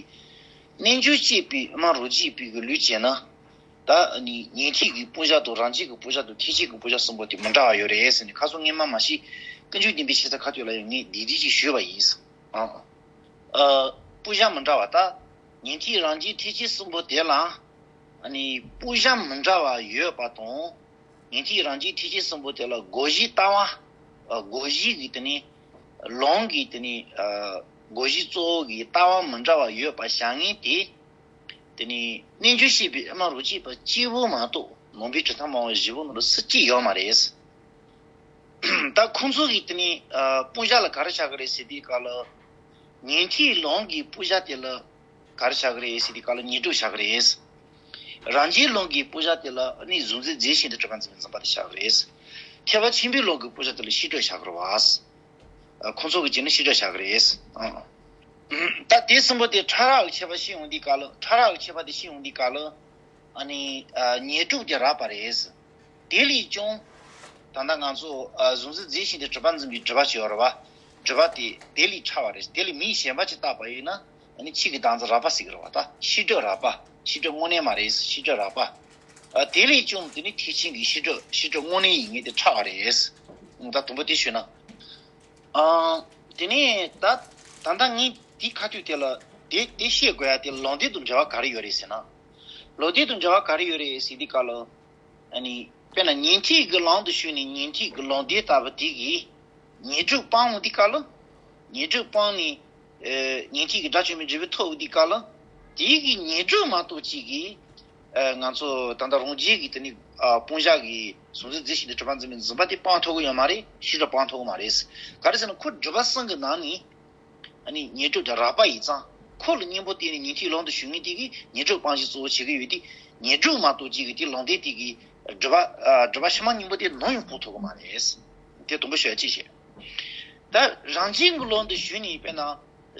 རྣལ་འབྱོར་ཤེས་པའི་དབུ་མ་རང་རྒྱུད་པའི་གི་ལུགས་བྱས་ན། ད་ནི་ཉན་ཐོས་ཀྱི་སྤུན་ཆ་དང་རང་རྒྱུད་ཀྱི་སྤུན་ཆ་དང་ཐེག་ཆེན་གྱི་སྤུན་ཆ་གསུམ་པོ་དེ་མི་འདྲ་བ་ཡོད་རེད་ཟེར་ནས། ཁ་སང་སྔོན་མ་མ་གཞི་ཀུན་མཆོག་བསྟན་པའི་ཤེས་རྩ་ཁ་ཐུག་ལ་ཡང་ངས་འདི་འདྲ་ཅིག་ཞུས་པ་ཡིན། ཨ་ཨ་སྤུན་ཆ་མི་འདྲ་བ། ད་ཉན་ཐོས་རང་རྒྱུད་ཐེག་ཆེན་གསུམ་པོ་དེ་ལ་ཨ་ནི་སྤུན་ཆ་མི་འདྲ་བ་ཡོད་པ་དང་། ཉན་ཐོས་རང་རྒྱུད་ཐེག་ཆེན་གསུམ་པོ་དེ་ལ་སྒོ་བཞིའི་ལྟ་བ། ཨ་སྒོ་བཞི་གི་དེ་ནི་ལམ་གྱི་དེ་ནི་ཨ་སྒོ་བཞི་གཙོ་བོ་གི་ལྟ་བ་མི་འདྲ་བ་ཡོད་པ་བཞག་མཁན་དེ། དེ་ནི་རྣལ་འབྱོར་ཤེས་པའི་དབུ་མ་རང་རྒྱུད་པ་གཅིག་པོ་མ་གཏོགས་ནང་པའི་གྲུབ་མཐའ་སྨྲ་བ་བཞི་པོ་ནང་ལ་སུ་གཅིག་ཡོད་མ་རེད། ད་ཁོང་ཚོ་གིས་དེ་ནི་ཨ་སྤུན་ཆ་ལ་ག་རེ་བྱ་གི་རེད་ཟེར་དུས་སྐབས་ལ། ཉན་ཐོས་ལམ་གྱི་སྤུན་ཆ་དེ་ལ་ག་རེ་བྱ་གི་རེད་ཟེར་དུས་སྐབས་ལ་ཉན་སྤྲོ་བྱ་གི་རེད། རང་རྒྱུད་ལམ་གྱི་སྤུན་ཆ་དེ་ལ་ནི་གཟུང་འཛིན་རྫས་གཞན་དུ་གྲུབ་པ་འཛིན་པའི་འཛིན་པ་དེ་བྱ་གི་རེད། ཐེག་པ་ཆེན་པོའི་ལམ་གྱི་སྤུན་ཆ་དེ་ལ་ཤེས་སྤྲོ་བྱ་གི་རེད་བ། ཨ་ཁོང་ཚོ་གིས་བྱས་ན་ཤེས་སྤྲོ་བྱ་གི་རེད། ཨ་ད་དེ་གསུམ་པོ་དེ་ཕྲ་རགས་ཀྱི་ཁྱད་པར་ཤེས་ཡོང་དུས་སྐབས་ལ། ཕྲ་རགས་ཀྱི་ཁྱད་པར་དེ་ཤེས་ཡོང་དུས་སྐབས་ལ། ཨ་ནི་ཉེར་དྲུག་དེ་རགས་པ་རེད། དེ་ལས་ཀྱང་ད་ལྟ་ང་ཚོ་གཟུང་འཛིན་རྫས་གཞན་དེ་གྲུབ་པ་འཛིན་པའི་སྒྲིབ་པ་ཞིག་ཡོད་རེད་བ། སྒྲིབ་པ་དེ་དེ་ལས་ཕྲ་བ་རེད། དེ་ལས་མིང་གཞན་པ་ཅིག་བཏགས་པ་ཡིན་ན་ཨ་ནི་ཕྱིས་ཀྱི་བདག་འཛིན་རགས་པ་ཟེར་གྱི་རེད་བ། ད་ཤེས་སྒྲིབ་རགས་པ། ཤེས་སྒྲིབ་དངོས་གནས་མ་རེད། ཤེས་སྒྲིབ་རགས་པ། དེ་ལས་ཀྱང་དེ་ནི་ཐེག་ཆེན་གྱི་ཤེས་སྒྲིབ་ཤེས་སྒྲིབ་དངོས་གནས་ཡིན་ངེས་དེ་ཕྲ་བ་རེད། ད་དུམ་བུ་དེ་ཞུས་ན། ཨང་། དེ་ནས་ད་ད་ལྟ་ངས་དེའི་ཁ་ཐུག་དེ་ལ་དེ་དེ་ཤེས་དགོས་ཡ་དེ་ལ་ལོག་འདྲེན་དང་འབྲེལ་བ་ག་རེ་ཡོད་རེད་ཟེར་ན། ལོག་འདྲེན་དང་འབྲེལ་བ་ག་རེ་ཡོད་རེད་ཟེར་དུས་སྐབས་ལ། ཨ་ནི། དཔེར་ན་ཉན་ཐོས་ཀྱི་ལམ་དུ་ཞུགས་ནས་ཉན་ཐོས་ཀྱི་ལོག་འདྲེན་ལྟ་བུ་དེ་གིས་ཉེར་དྲུག་སྤང་འོང་དུས་སྐབས་ལ། ཉེར་དྲུག་སྤངས་ནས། ཉན་ཐོས་ཀྱི་དགྲ་བཅོམ་པའི་འབྲས་བུ་ཐོབ་འོང་དུས་སྐབས་ལ། དེ་གི་ཉེར་དྲུག་མ་གཏོགས་གཅིག་གིས། ང་ཚོ་ད་ལྟ་རང་རྒྱལ་གྱི་དེ་ནི་སྤང་བྱ་གི་གཟུང་འཛིན་རྫས་གཞན་དེ་གྲུབ་པ་འཛིན་པའི་འཛིན་པ་དེ་སྤང་ཐུབ་ཀྱི་ཡོད་མ་རེད། ཤེས་སྒྲིབ་སྤང་ཐུབ་ཀྱི་མ་རེད། ག་རེ་ཟེར་ན་ཁོ་སྒྲིབ་པ་གསུམ་གྱི་ནང་ནས་ཨ་ནི་ཉེར་དྲུག་དེ་རགས་པ་ཡིན་ཙང་ཁོ་ལ་གཉེན་པོ་བསྟེན་ནས་ཉན་ཐོས་ལམ་དུ་ཞུགས་མཁན་དེ་གིས་ཉེར་དྲུག་སྤང་བྱ་གཙོ་བོ་བྱེད་ཀྱི་ཡོད་དེ། ཉེར་དྲུག་མ་གཏོགས་གཅིག་གིས་དེ་ལོག་འདྲེན་དེ་གིས་སྒྲིབ་པ་སྒྲིབ་པ་ཕྱི་མ་གཉེན་པོ་དེ་ནམ་ཡང་སྤོང་ཐུབ་ཀྱི་མ་རེད། དེ་དུམ་བུ་ཞུ་ཡ་གཅིག་བྱས། ད་རང་རྒྱལ་གྱི་ལམ་དུ་ཞུགས་ནས་དཔེར་ན།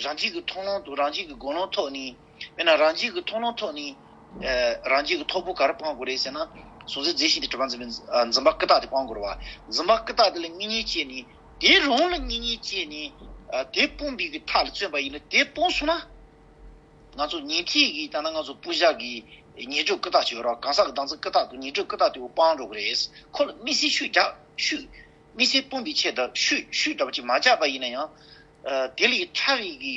རང་རྒྱལ་གྱི་མཐོང་ལམ་དང་རང་རྒྱལ་གྱི་སྒོམ་ལམ་ཐོག་ནས། དཔེར་ན་རང་རྒྱལ་གྱི་མཐོང་ལམ་ཐོག་ནས། རང་རྒྱལ་གྱི་ཐོབ་པ་ག་རེ་སྤང་དགོས་རེད་ཟེར་ན། གཟུང་འཛིན་རྫས་གཞན་དེ་གྲུབ་པ་འཛིན་པའི་འཛིན་པ་ཀུན་བརྟགས་དེ་སྤང་དགོས་རེད་བ། འཛིན་པ་ཀུན་བརྟགས་དེ་ལ་མྱོང་བྱེད་བྱས་ནས། དེ་རང་ལ་མྱོང་བྱེད་བྱས་ནས། དེ་སྤོང་བའི་གི་ཐབས་ལ་བརྩོན་པ་ཡིན་ན་དེ་སྤངས་སོང་ན། ང་ཚོ་ཉན་ཐོས་ཀྱི་ད་ནི་ང་ཚོ་སྤུན་ཞག་གི་ཉེར་དྲུག་ཀུན་བརྟགས་ཡོད་རེད་བ། གང་ཟག་གི་བདག་འཛིན་ཀུན་བརྟགས་དང་ཉེར་དྲུག་ཀུན་བརྟགས་དེ་སྤང་འགྲོ་གི་རེད། ཁོ་ལ་དམིགས་བསལ་ཆོས་རྒྱག་ཆོས། དམིགས་བསལ་སྤོང་བའི་ཆེད་དུ་ཆོས་ཆོས་འདྲ་བ་ཅིག་མ་རྒྱག་པ་ཡིན་ན་ཡང་། དེ་ལས་ཕྲ་བའི་གི་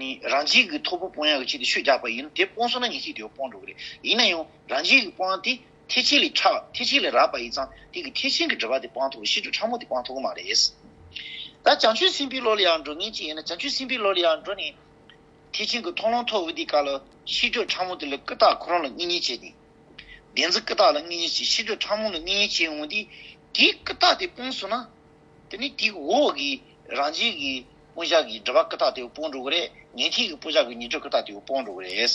ནི་རང་རྒྱལ་གྱི་ཐོབ་པ་སྤོང་ཡག་གི་ཆེད་དུ་ཆོས་རྒྱག་པ་ཡིན་ན་དེ་སྤངས་སོང་ན་ཉན་ཐོས་དེ་སྤོང་འགྲོ་གི་རེད། ཡིན་ན་ཡང་རང་རྒྱལ་གྱི་སྤོང་བ་དེ་ཐེག་ཆེན་ལས་ཕྲ་བ། ཐེག་ཆེན་ལས་རགས་པ་ཡིན་ཙང་དེ་གི་ཐེག་ཆེན་གྱི་སྒྲིབ་པ་དེ་སྤང་ཐུབ། ཤེས་སྒྲིབ་ཕྲ་མོ་དེ་སྤང་ཐུབ་ཀྱི་མ་རེད། ད་བྱང་ཆུབ་སེམས་དཔའི་བློ་ལ་ཡང་འགྲོ་མཁན་ཅིག་ཡིན་ན། བྱང་ཆུབ་སེམས་དཔའི་བློ་ལ་ཡང་འགྲོ་ནས། ཐེག་ཆེན་གྱི་མཐོང་ལམ་ཐོབ་པའི་དུས་སྐབས་ལ་ཤེས་སྒྲིབ་ཕྲ་མོ་དེ་ལ་ཀུན་བརྟགས་ཁོ་རང་ལ་མྱོང་བྱེད་ནས། བདེན་འཛིན་ཀུན་བརྟགས་ལ་མྱོང་བྱེད། ཤེས་སྒྲིབ་ཕྲ་མོ་ལ་མྱོང་བྱེད་འོང་དུས། དེའི་ཀུན་བརྟགས་དེ་སྤངས་སོང་ན། དེ་ནི་དེའི་འོག་གི་རང་རྒྱལ་གྱི་སྤུན་ཞག་གི་སྒྲིབ་པ་ཀུན་བརྟགས་དེ་སྤངས་འགྲོ་གི་རེད། ཉན་ཐོས་ཀྱི་སྤུན་ཞག་གི་ཉེར་དྲུག་ཀུན་བརྟགས་དེ་སྤངས་འགྲོ་གི་རེད།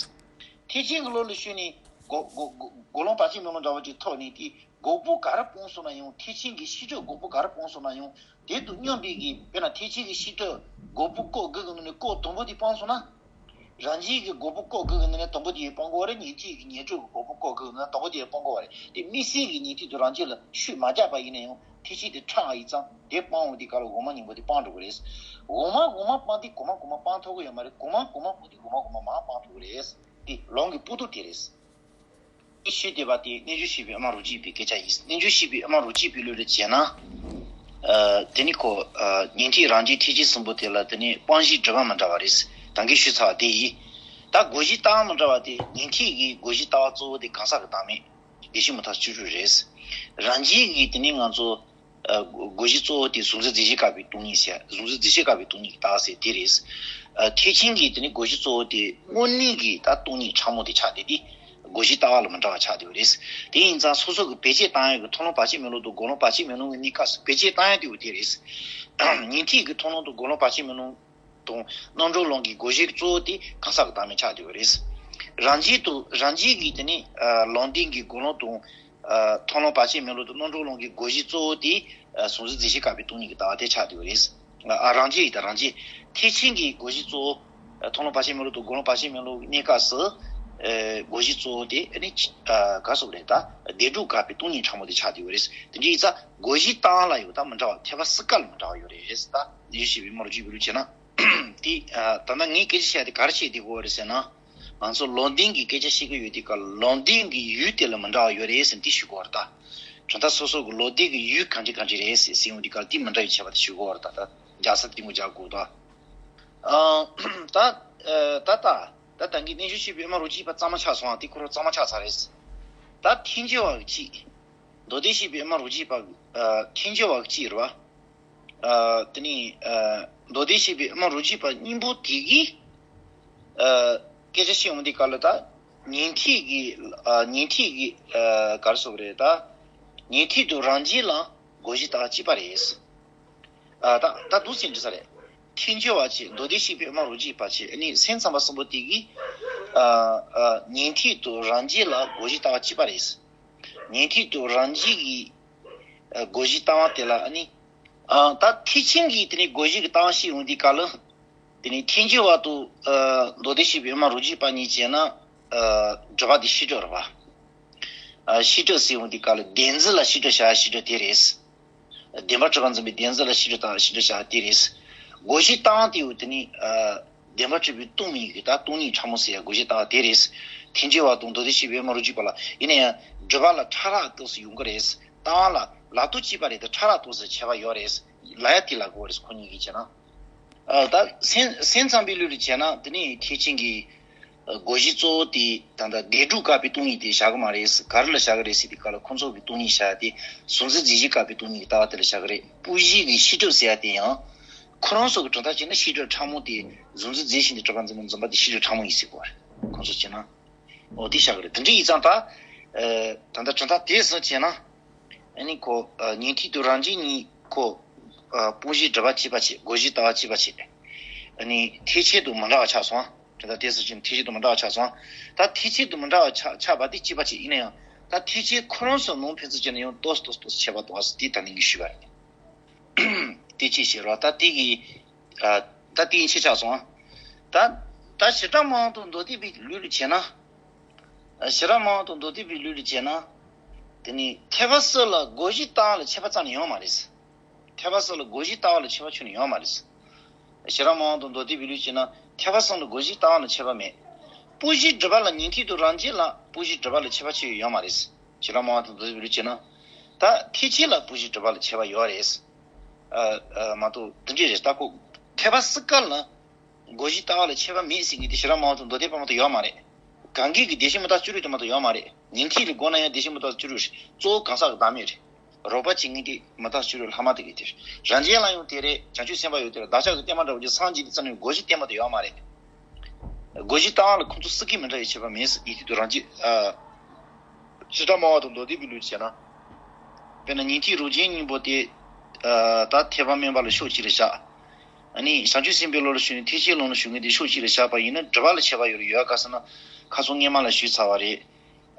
ཐེག་ཆེན་གྱི་ལམ་ལ་ཞུགས་ནས་སྒོམ་སྒོམ་སྒོམ་ལམ་བར་ཆད་མེད་ལམ་འདྲ་བ་ཅིག་ཐོབ་ནས་དེ། འགོག་པ་ག་རེ་སྤངས་སོང་ན་ཡང་ཐེག་ཆེན་གྱི་ཤེས་སྒྲིབ་འགོག་པ་ག་རེ་སྤངས་སོང་ན་ཡང་དེ་དང་མཉམ་པའི་གི། དཔེར་ན་ཐེག་ཆེན་གྱི་ཤེས་སྒྲིབ་འགོག་པ་སྐབས་དགུ་གི་ནང་ནས་སྐབས་དང་པོ་དེ་སྤངས་སོང་ན། རང་རྒྱལ་གྱི་འགོག་པ་སྐབས་དགུ་གི་ནང་ནས་དང་པོ་དེ་སྤང་དགོས་པ་རེད། ཉན་ཐོས་ཀྱི་ཉེར་དྲུག་གི་འགོག་པ་སྐབས་དགུ་གི་ནང་ནས་དང་པོ་དེ་སྤང་དགོས་པ་རེད། དེ་དམིགས་བསལ་གྱི་ཉན་ཐོས་དང་རང་རྒྱལ་ལ་ཆོས་མ་རྒྱག་པ་ཡིན་ན་ཡང་ཐེག་ཆེན་དེ་ཕྲ་བ་ཡིན་ཙང་དེ་སྤང་འོང་དུས་སྐབས་ལ་གོང་མ་གཉིས་པོ་དེ་སྤང་འགྲོ་གི་རེད། གོང་མ་གོང་མ་སྤངས་དུས་གོང་མ་གོང་མ་སྤང་ཐུབ་ཀྱི་ཡོད་མ་རེད། གོང་མ་གོང་མ་སྤངས་དུས་གོང་མ་གོང་མ་མར་སྤང་ཐུབ་ཀྱི་རེད། དེ་ལམ་གྱི་སྤུ་སྡོམ་དེ་རེད། ཤོད་བསྡད་པ་དེ་རྣལ་འབྱོར་སྤྱོད་པའི་དབུ་མ་རང་རྒྱུད་པའི་སྐད་ཆ་ཡིན། རྣལ་འབྱོར་སྤྱོད་པའི་དབུ་མ་རང་རྒྱུད་པའི་ལུགས་ལ་བྱས་ན། ཨ། དེ་ནི་ཁོ། ཨ། ཉན་ཐོས་རང་རྒྱལ་ཐེག་ཆེན་གསུམ་པོ་དེ་ལ་དེ་ནི་སྤང་བྱའི་སྒྲིབ་པ་མི་འདྲ་བ་རེད། ད་གིན་ཞུས་ཚར་བ་དེ་ཡིན། ད་བསྒོམ་བྱའི་ལྟ་བ་མི་འདྲ་བ་དེ། ཉན་ཐོས་ཀྱི་བསྒོམ་བྱའི་ལྟ་བ་གཙོ་བོ་དེ་གང་ཟག་གི་བདག་མེད་བདེ་གཤེགས་མུ་མཐའ་བཅུ་དྲུག་རེད། རང་རྒྱུད་ཀྱི་དེ་ནི་ང་ཚོ། ཨ། བསྒོམ་བྱའི་གཙོ་བོ་དེ་གཟུང་འཛིན་རྫས་གཞན་བཀག་པའི་སྟོང་ཉིད་ཟེར། གཟུང་འཛིན་རྫས་གཞན་བཀག་པའི་སྟོང་ཉིད་ཀྱི་ལྟ་བ་ཟེར་དེ་རེད། ཨ། ཐེག་ཆེན་གྱི་དེ་ནི་བསྒོམ་བྱའི་གཙོ་བོ་དེ་དངོས་གནས་ཀྱི་ད་སྟོང་ཉིད་ཕྲ་མོ་དེ་ཆགས་བསྡད་དེ། བསྒོམ་བྱའི་ལྟ་བ་ལ་མི་འདྲ་བ་ཆགས་བསྡད་པ་རེད། དེ་ཡིན་ཙང་སོ་སོ་གི་བེད་སྤྱོད་བཏང་ཡག་གི་མཐོང་ལམ་བར་ཆད་མེད་ལམ་དང་སྒོམ་ལམ་བར་ཆད་མེད་ལམ་གཉིས་ཀ་སུ་བེད་སྤྱོད་བཏང་ཡག་དེ་བོ་དེ་རེད། ཉན་ཐོས་ཀྱི་མཐོང་ལམ་དང་སྒོམ་ལམ་བར་ཆད་མེད་ལམ་དང་རྣམ་གྲོལ་ལམ་གྱི་བསྒོམ་བྱའི་གཙོ་བོ་དེ་གང་ཟག་གི་བདག་མེད་ཆགས་བསྡད་པ་རེད། རང་རྒྱུད་དུ་རང་རྒྱུད་ཀྱི་དེ་ནི། ཨ། ལམ་བདེན་གྱི་སྒོམ་ལམ་དང་། ཨ། མཐོང་ལམ་བར་ཆད་མེད་ལམ་དང་རྣམ་གྲོལ་ལམ་གྱི་བསྒོམ་བྱའི་གཙོ་བོ་དེ། ཨ། གཟུང་འཛིན་རྫས་གཞན་བཀག་པའི་སྟོང་ཉིད་ཀྱི་ལྟ་བ་དེ་ཆགས་བསྡད་པ་རེད། ཨ། རང་རྒྱུད་ཡིན་ད་རང་རྒྱུད། ཐེག་ཆེན་གྱི་བསྒོམ་བྱའི་གཙོ་བོ། ཨ། མཐོང་ལམ་བར་ཆད་མེད་ལམ་དང་སྒོམ་ལམ་བར་ཆད་མེད་ལམ་གཉིས་ཀ་སུ། ཨ། བསྒོམ་བྱའི་གཙོ་བོ་དེ་ནི། ཨ། ག་རེ་ཟེར་དགོས་རེད་ད། བདེན་གྲུབ་བཀག་པའི་སྟོང་ཉིད་ཕྲ་མོ་དེ་ཆགས་བསྡད་པ་རེད། དེ་འདྲ་ཡིན་ཙང་བསྒོམ་བྱའི་ལྟ་བ་ལ་ཡང་ད་མི་འདྲ་བ། ཐེག་པ་གསུམ་ཀ་ལ་མི་འདྲ་བ་ཡོད་རེད་ད། རྣལ་འབྱོར་སྤྱོད་པའི་དབུ་མ་རང་རྒྱུད་པའི་ལུགས་བྱས་ན། དེ། ཨ། ད་ལྟ་ངས་སྐད་ཆ་བཤད་དེ་ག་རེ་བཤད་བསྡད་ཀྱི་ཡོད་རེད་ཟེར་ན། ང་ཚོ་ལམ་བདེན་གྱི་སྐད་ཆ་བཤད་ཀྱི་ཡོད་དུས་སྐབས་ལམ་བདེན་གྱི་ཡུལ་དེ་ལ་མི་འདྲ་བ་ཡོད་རེད་ཟེར་ནས་དེ་ཞུ་གི་ཡོད་རེད་ད། གྲུབ་མཐའ་སོ་སོ་གི་ལམ་བདེན་གྱི་ཡུལ་གང་ཅི་གང་ཅི་རེད་ཟེར་ཟེར་ཡོང་དུས་སྐབས་དེ་མི་འདྲ་བའི་ཁྱད་པར་དེ་ཞུ་གི་ཡོད་རེད་ད། ད་རྒྱག་ས་དེ་ངོ་རྒྱག་དགོས་ད། ཨང་། ད། ཨ། ད་ད། ད་ད་གིན་རྣལ་འབྱོར་སྤྱོད་པའི་དབུ་མ་རང་རྒྱུད་པ་གཙང་མ་ཆགས་སོང་ཨ། དེ་ཁོ་རང་གཙང་མ་ཆགས་ཚར་རེད། ད་ཐལ་འགྱུར་བ་གཅིག་མདོ་སྡེ་སྤྱོད་པའི་དབུ་མ་རང་རྒྱུད་པ། ཨ། ཐལ་འགྱུར་བ་གཅིག་རེད་བ། ཨ། དེ་ནི། ཨ། མདོ་སྡེ་སྤྱོད་པའི་དབུ་མ་རང་རྒྱུད་པ་སྙིང་པོ་དེ་གིས། ཨ། སྐད་ཆ་བཤད་ཡོང་དུས་སྐབས་ལ་ད། ཉན་ཐོས་ཀྱི། ཨ། ཉན་ཐོས་ཀྱི། ཨ། ག་རེ་ཟེར་དགོས་རེད་ད། ཉན་ཐོས་དང་རང་རྒྱུད་ལ་བསྒོམ་བྱའི་ལྟ་བ་གཅིག་པ་རེད། ཨ། ད་ད་འདུག་སེ་འདྲི་ས་རེད། ཐལ་འགྱུར་བ་གཅིག་མདོ་སྡེ་སྤྱོད་པའི་དབུ་མ་རང་རྒྱུད་པ་གཅིག་ཨ་ནི་སེམས་ཙམ་པ་གསུམ་པོ་དེ་གིས། ཨ། ཨ། ཉན་ཐོས་དང་རང་རྒྱུད་ལ་བསྒོམ་བྱའི་ལྟ་བ་གཅིག་པ་རེད། ཉན་ཐོས་དང་རང་རྒྱུད་ཀྱི། ཨ། བསྒོམ་བྱའི་ལྟ་བ་དེ་ལ་ཨ་ནི། ཨ། ད་ཐེག་ཆེན་གྱི་དེ་ནི་བསྒོམ་བྱའི་གི་ལྟ་བ་བཤད་ཡོང་དུས་སྐབས་ལ། དེ་ནི་ཐལ་འགྱུར་བ་དང་། ཨ། མདོ་སྡེ་སྤྱོད་པའི་དབུ་མ་རང་རྒྱུད་པ་གཉིས་བྱས་ན། ཨ། སྒྲིབ་པ་དེ་ཤེས་སྒྲིབ་རེད་པ། ཨ་བཤད་སྒྲུབ་ཟེར་ཡོང་དུས་སྐབས་ལ་བདེན་རྫུན་ལ་བཤད་སྒྲུབ་བྱ་བ་བཤད་སྒྲུབ་དེ་རེད། བདེན་པར་གྲུབ་པ་འཛིན་པའི་བདེན་རྫུན་ལ་བཤད་སྒྲུབ་དང་བཤད་སྒྲུབ་བྱ་བ་དེ་རེད། བསྒོ་བཞི་བཏང་དེ་ཡོད་དེ་ནི་ཨ་བདེན་པར་གྲུབ་པའི་སྟོང་ཉིད་ཀྱི་ད་སྟོང་ཉིད་ཕྲ་མོ་ཟེར་ཡ་བསྒོ་བཞི་བཏང་བ་དེ་རེད། ཐེག་མཆེད་བ་དང་མདོ་སྡེ་བཤད་པའི་མ་རུ་གཅིག་པ་ལ་ཡིན་ན་ཡང་སྒྲུབ་པ་ལ་ཕྲ་རགས་ཏོག་ཙམ་ཡོང་གི་རེད། བཏང་བ་ལ་ལ་དོ་གཅིག་པ་རེད་དེ་ཕྲ་རགས་ཏོག་ཙམ་ཁྱད་པར་ཡོད་རེད། ལ་ཡ་དེ་ལ་གོ་རེད་ཁོ་གཉིས་ཀྱི་བྱས་ན། ཨ་ད་སེམས་སེམས་ཙམ་པའི་ལུགས་ལ་བྱས་ན་དེ་ནི་ཐེག་ཆེན་གྱི་ཨ་བསྒོ་བཞི་གཙོ་བོ་དེ་ད་ལྟ་བདེན་གྲུབ་བཀག་པའི་སྟོང་ཉིད་དེ་བཞག་གི་མ་རེད། ག་རེ་ལ་བཞག་གི་རེད་ཟེར་དུས་སྐབས་ལ་ཁོང་ཚོ་གི་སྟོང་ཉིད་བཞག་ཡ་དེ་གཟུང་འཛིན་རྫས་གཞན་བཀག་པའི་སྟོང་ཉིད་ཀྱི་ལྟ་བ་དེ་ལ་བཞག་གི་རེད། སྤུ་བཞི་གི་བཤད་སྒྲུབ་ཟེར་ཡ་དེ་ཡང་ཁོ་རང་ཚོ་གི་གྲུབ་མཐའ་བྱས་ན་བཤད་སྒྲུབ་ཕྲ་མོ་དེ་གཟུང་འཛིན་རྫས་གཞན་དེ་གྲུབ་པ་འཛིན་པ་འཛིན་པ་དེ་བཤད་སྒྲུབ་ཕྲ་མོ་ཡིན་ཟེར་གོ་རེད། ཁོང་ཚོ་བྱས་ན། འོ་དེ་བཞག་གི་རེད། དེ་འདྲ་ཡིན་ཙང་ད་ཨ་ད་ལྟ་གྲུབ་མཐའ་དེ་བཟུང་བྱས་ན། ཨ་ནི་ཁོ་ཨ་ཉན་ཐོས་དང་རང་རྒྱལ་གཉིས་ཁོ་ཨ་སྤོང་བྱེད་སྒྲུབ་པ་གཅིག་པ་བྱེད། བསྒོ་བྱེད་ལྟ་བ་གཅིག་པ་བྱེད། ཨ་ནི་ཐེག་ཆེན་དང་མི་འདྲ་བ་ཆགས་སོང་། དེ་ལྟར་དེ་སུ་ཅིན་ཐེག་ཆེན་དང་མི་འདྲ་བ་ཆགས་སོང་། ད་ཐེག་ཆེན་དང་མི་འདྲ་བ་ཆགས་ཆགས་པ་དེ་གཅིག་པ་བྱེད་ཡིན་ན་ཡང་ད་ཐེག་ཆེན་ཁོ་རང་སོ་ནང་ཕན་ཚུན་ཅན་ཡང་ཏོག་ཏོག་ཏོག་ཁྱད་པར་འདུག་ཨ་སི་དེ་ད་ནི་ངས་ཞུས་པ་རེད། དེ་ཅི་ཞེས་རོ་ད་དེ་གི་ཨ་ད་དེ་ཡིན་ཆེ་ཆགས་སོང་། ད་ད་ཞི་དྲག་མ་འོངས་དང་མདོ་སྡེ་པའི་ལུགས་ལ་བྱས་ན། ཞི་ར་མ་འོངས་དང་མདོ་སྡེ་པའི་ལུགས་ལ་བྱས་ན། དེ་ནི་ཐེག་པ་གསུམ་ལ་བསྒོ་བཞི་བཏང་ལ་ཁྱད་པར་རྩ་ནས་ཡོད་མ་རེད། ཐེག་པ་གསུམ་ལ་བསྒོ་བཞི་བཏང་བ་ལ་ཁྱད་པར་ཁྱོན་ནས་ཡོད་མ་རེད། ཞི་ར་མ་འོངས་དང་མདོ་སྡེ་པའི་ལུགས་བྱས་ན་ཐེག་པ་གསུམ་ལ་བསྒོ་བཞི་བཏང་བ་ལ་ཁྱད་པར་མེད། སྤུ་བཞི་སྒྲུབ་པ་ལ་ཉན་ཐོས་དང་རང་རྒྱལ་ལ་སྤུ་བཞི་སྒྲུབ་པ་ལ་ཁྱད་པར་ཆེ་ཡོད་མ་རེད། ཞི་ར་མ་འོངས་དང་མདོ་སྡེ་པའི་ལུགས་བྱས་ན། ད་ཐེག་ཆེན་ལ་སྤུ་བཞི་སྒྲུབ་པ་ལ་ཁྱད་པར་ཡོད་རེད། ཨ་ཨ་མ་གཏོགས་དེ་འདྲས་རེད་ད་ཁོ། ཐེག་པ་གསུམ་ཀ་ལ། བསྒོ་བཞི་ལྟ་བ་ལ་ཁྱད་པར་མེད་ཟེར་མཁན་དེ་ཞི་ར་མ་འོངས་དང་མདོ་སྡེ་པ་མ་གཏོགས་ཡོད་མ་རེད། གང་གིས་ཀྱི་བདེ་གཤེགས་མི་རྟག་སྤྱོད་རིགས་དེ་མ་གཏོགས་ཡོད་མ་རེད། ཉན་ཐོས་ལ་དགོངས་ན་ཡང་བདེ་གཤེགས་མི་རྟག་སྤྱོད་རིགས་གཙོ་བོ་གང་ཟག་གི་བདག་མེད་རེད། རོགས་པ་བྱེད་མཁན་དེ་མི་རྟག་སྤྱོད་རིགས་ལྷག་མ་དེ་གི་དེ་རེད། རང་རྒྱལ་ལ་ཡང་དེ་རེད། བྱང་ཆུབ་སེམས་དཔའ་ཡང་དེ་རེད། བདག་ཅག་གི་བསྟན་པ་འདྲ་བོ་ཅིག་སངས་རྒྱས་དེ་རྩ་ནས་བསྒོ་བཞི་བསྟན་པ་དེ་ཡོད་མ་རེད། བསྒོ་བཞི་ལྟ་བ་ལ་ཁོང་ཚོ་སྲིད་ཀྱི་མི་འདྲ་བའི་ཁྱད་པར་མེད་ཟེར་ཡིན་དུས་རང་རྒྱལ་ཨ། ཞི་དྲག་སྨྲ་བ་དང་མདོ་སྡེ་པའི་ལུགས་བྱས་ན། དཔེར་ན་ཉན་ཐོས་རང་རྒྱལ་སྙིང་པོ་དེ། ཨ་ད་ཐེག་པ་དམན་པ་ལ་ཕྱོགས་གཅིག་ལ་བཞག་ཨ་ནི་བྱང་ཆུབ་སེམས་དཔའི་བློ་ལ་ཞུགས་ནས་ཐེག་ཆེན་ལམ་ལ་ཞུགས་མཁན་དེ་ཕྱོགས་གཅིག་ལ་བཞག་པ་ཡིན་ན་སྒྲུབ་པ་ལ་ཁྱད་པར་ཡོད་རེད་ཡོད་ག་ཟེར་ན་ཁ་སང་སྔས་མ་ལ་ཞུས་ཚར་བ་རེད།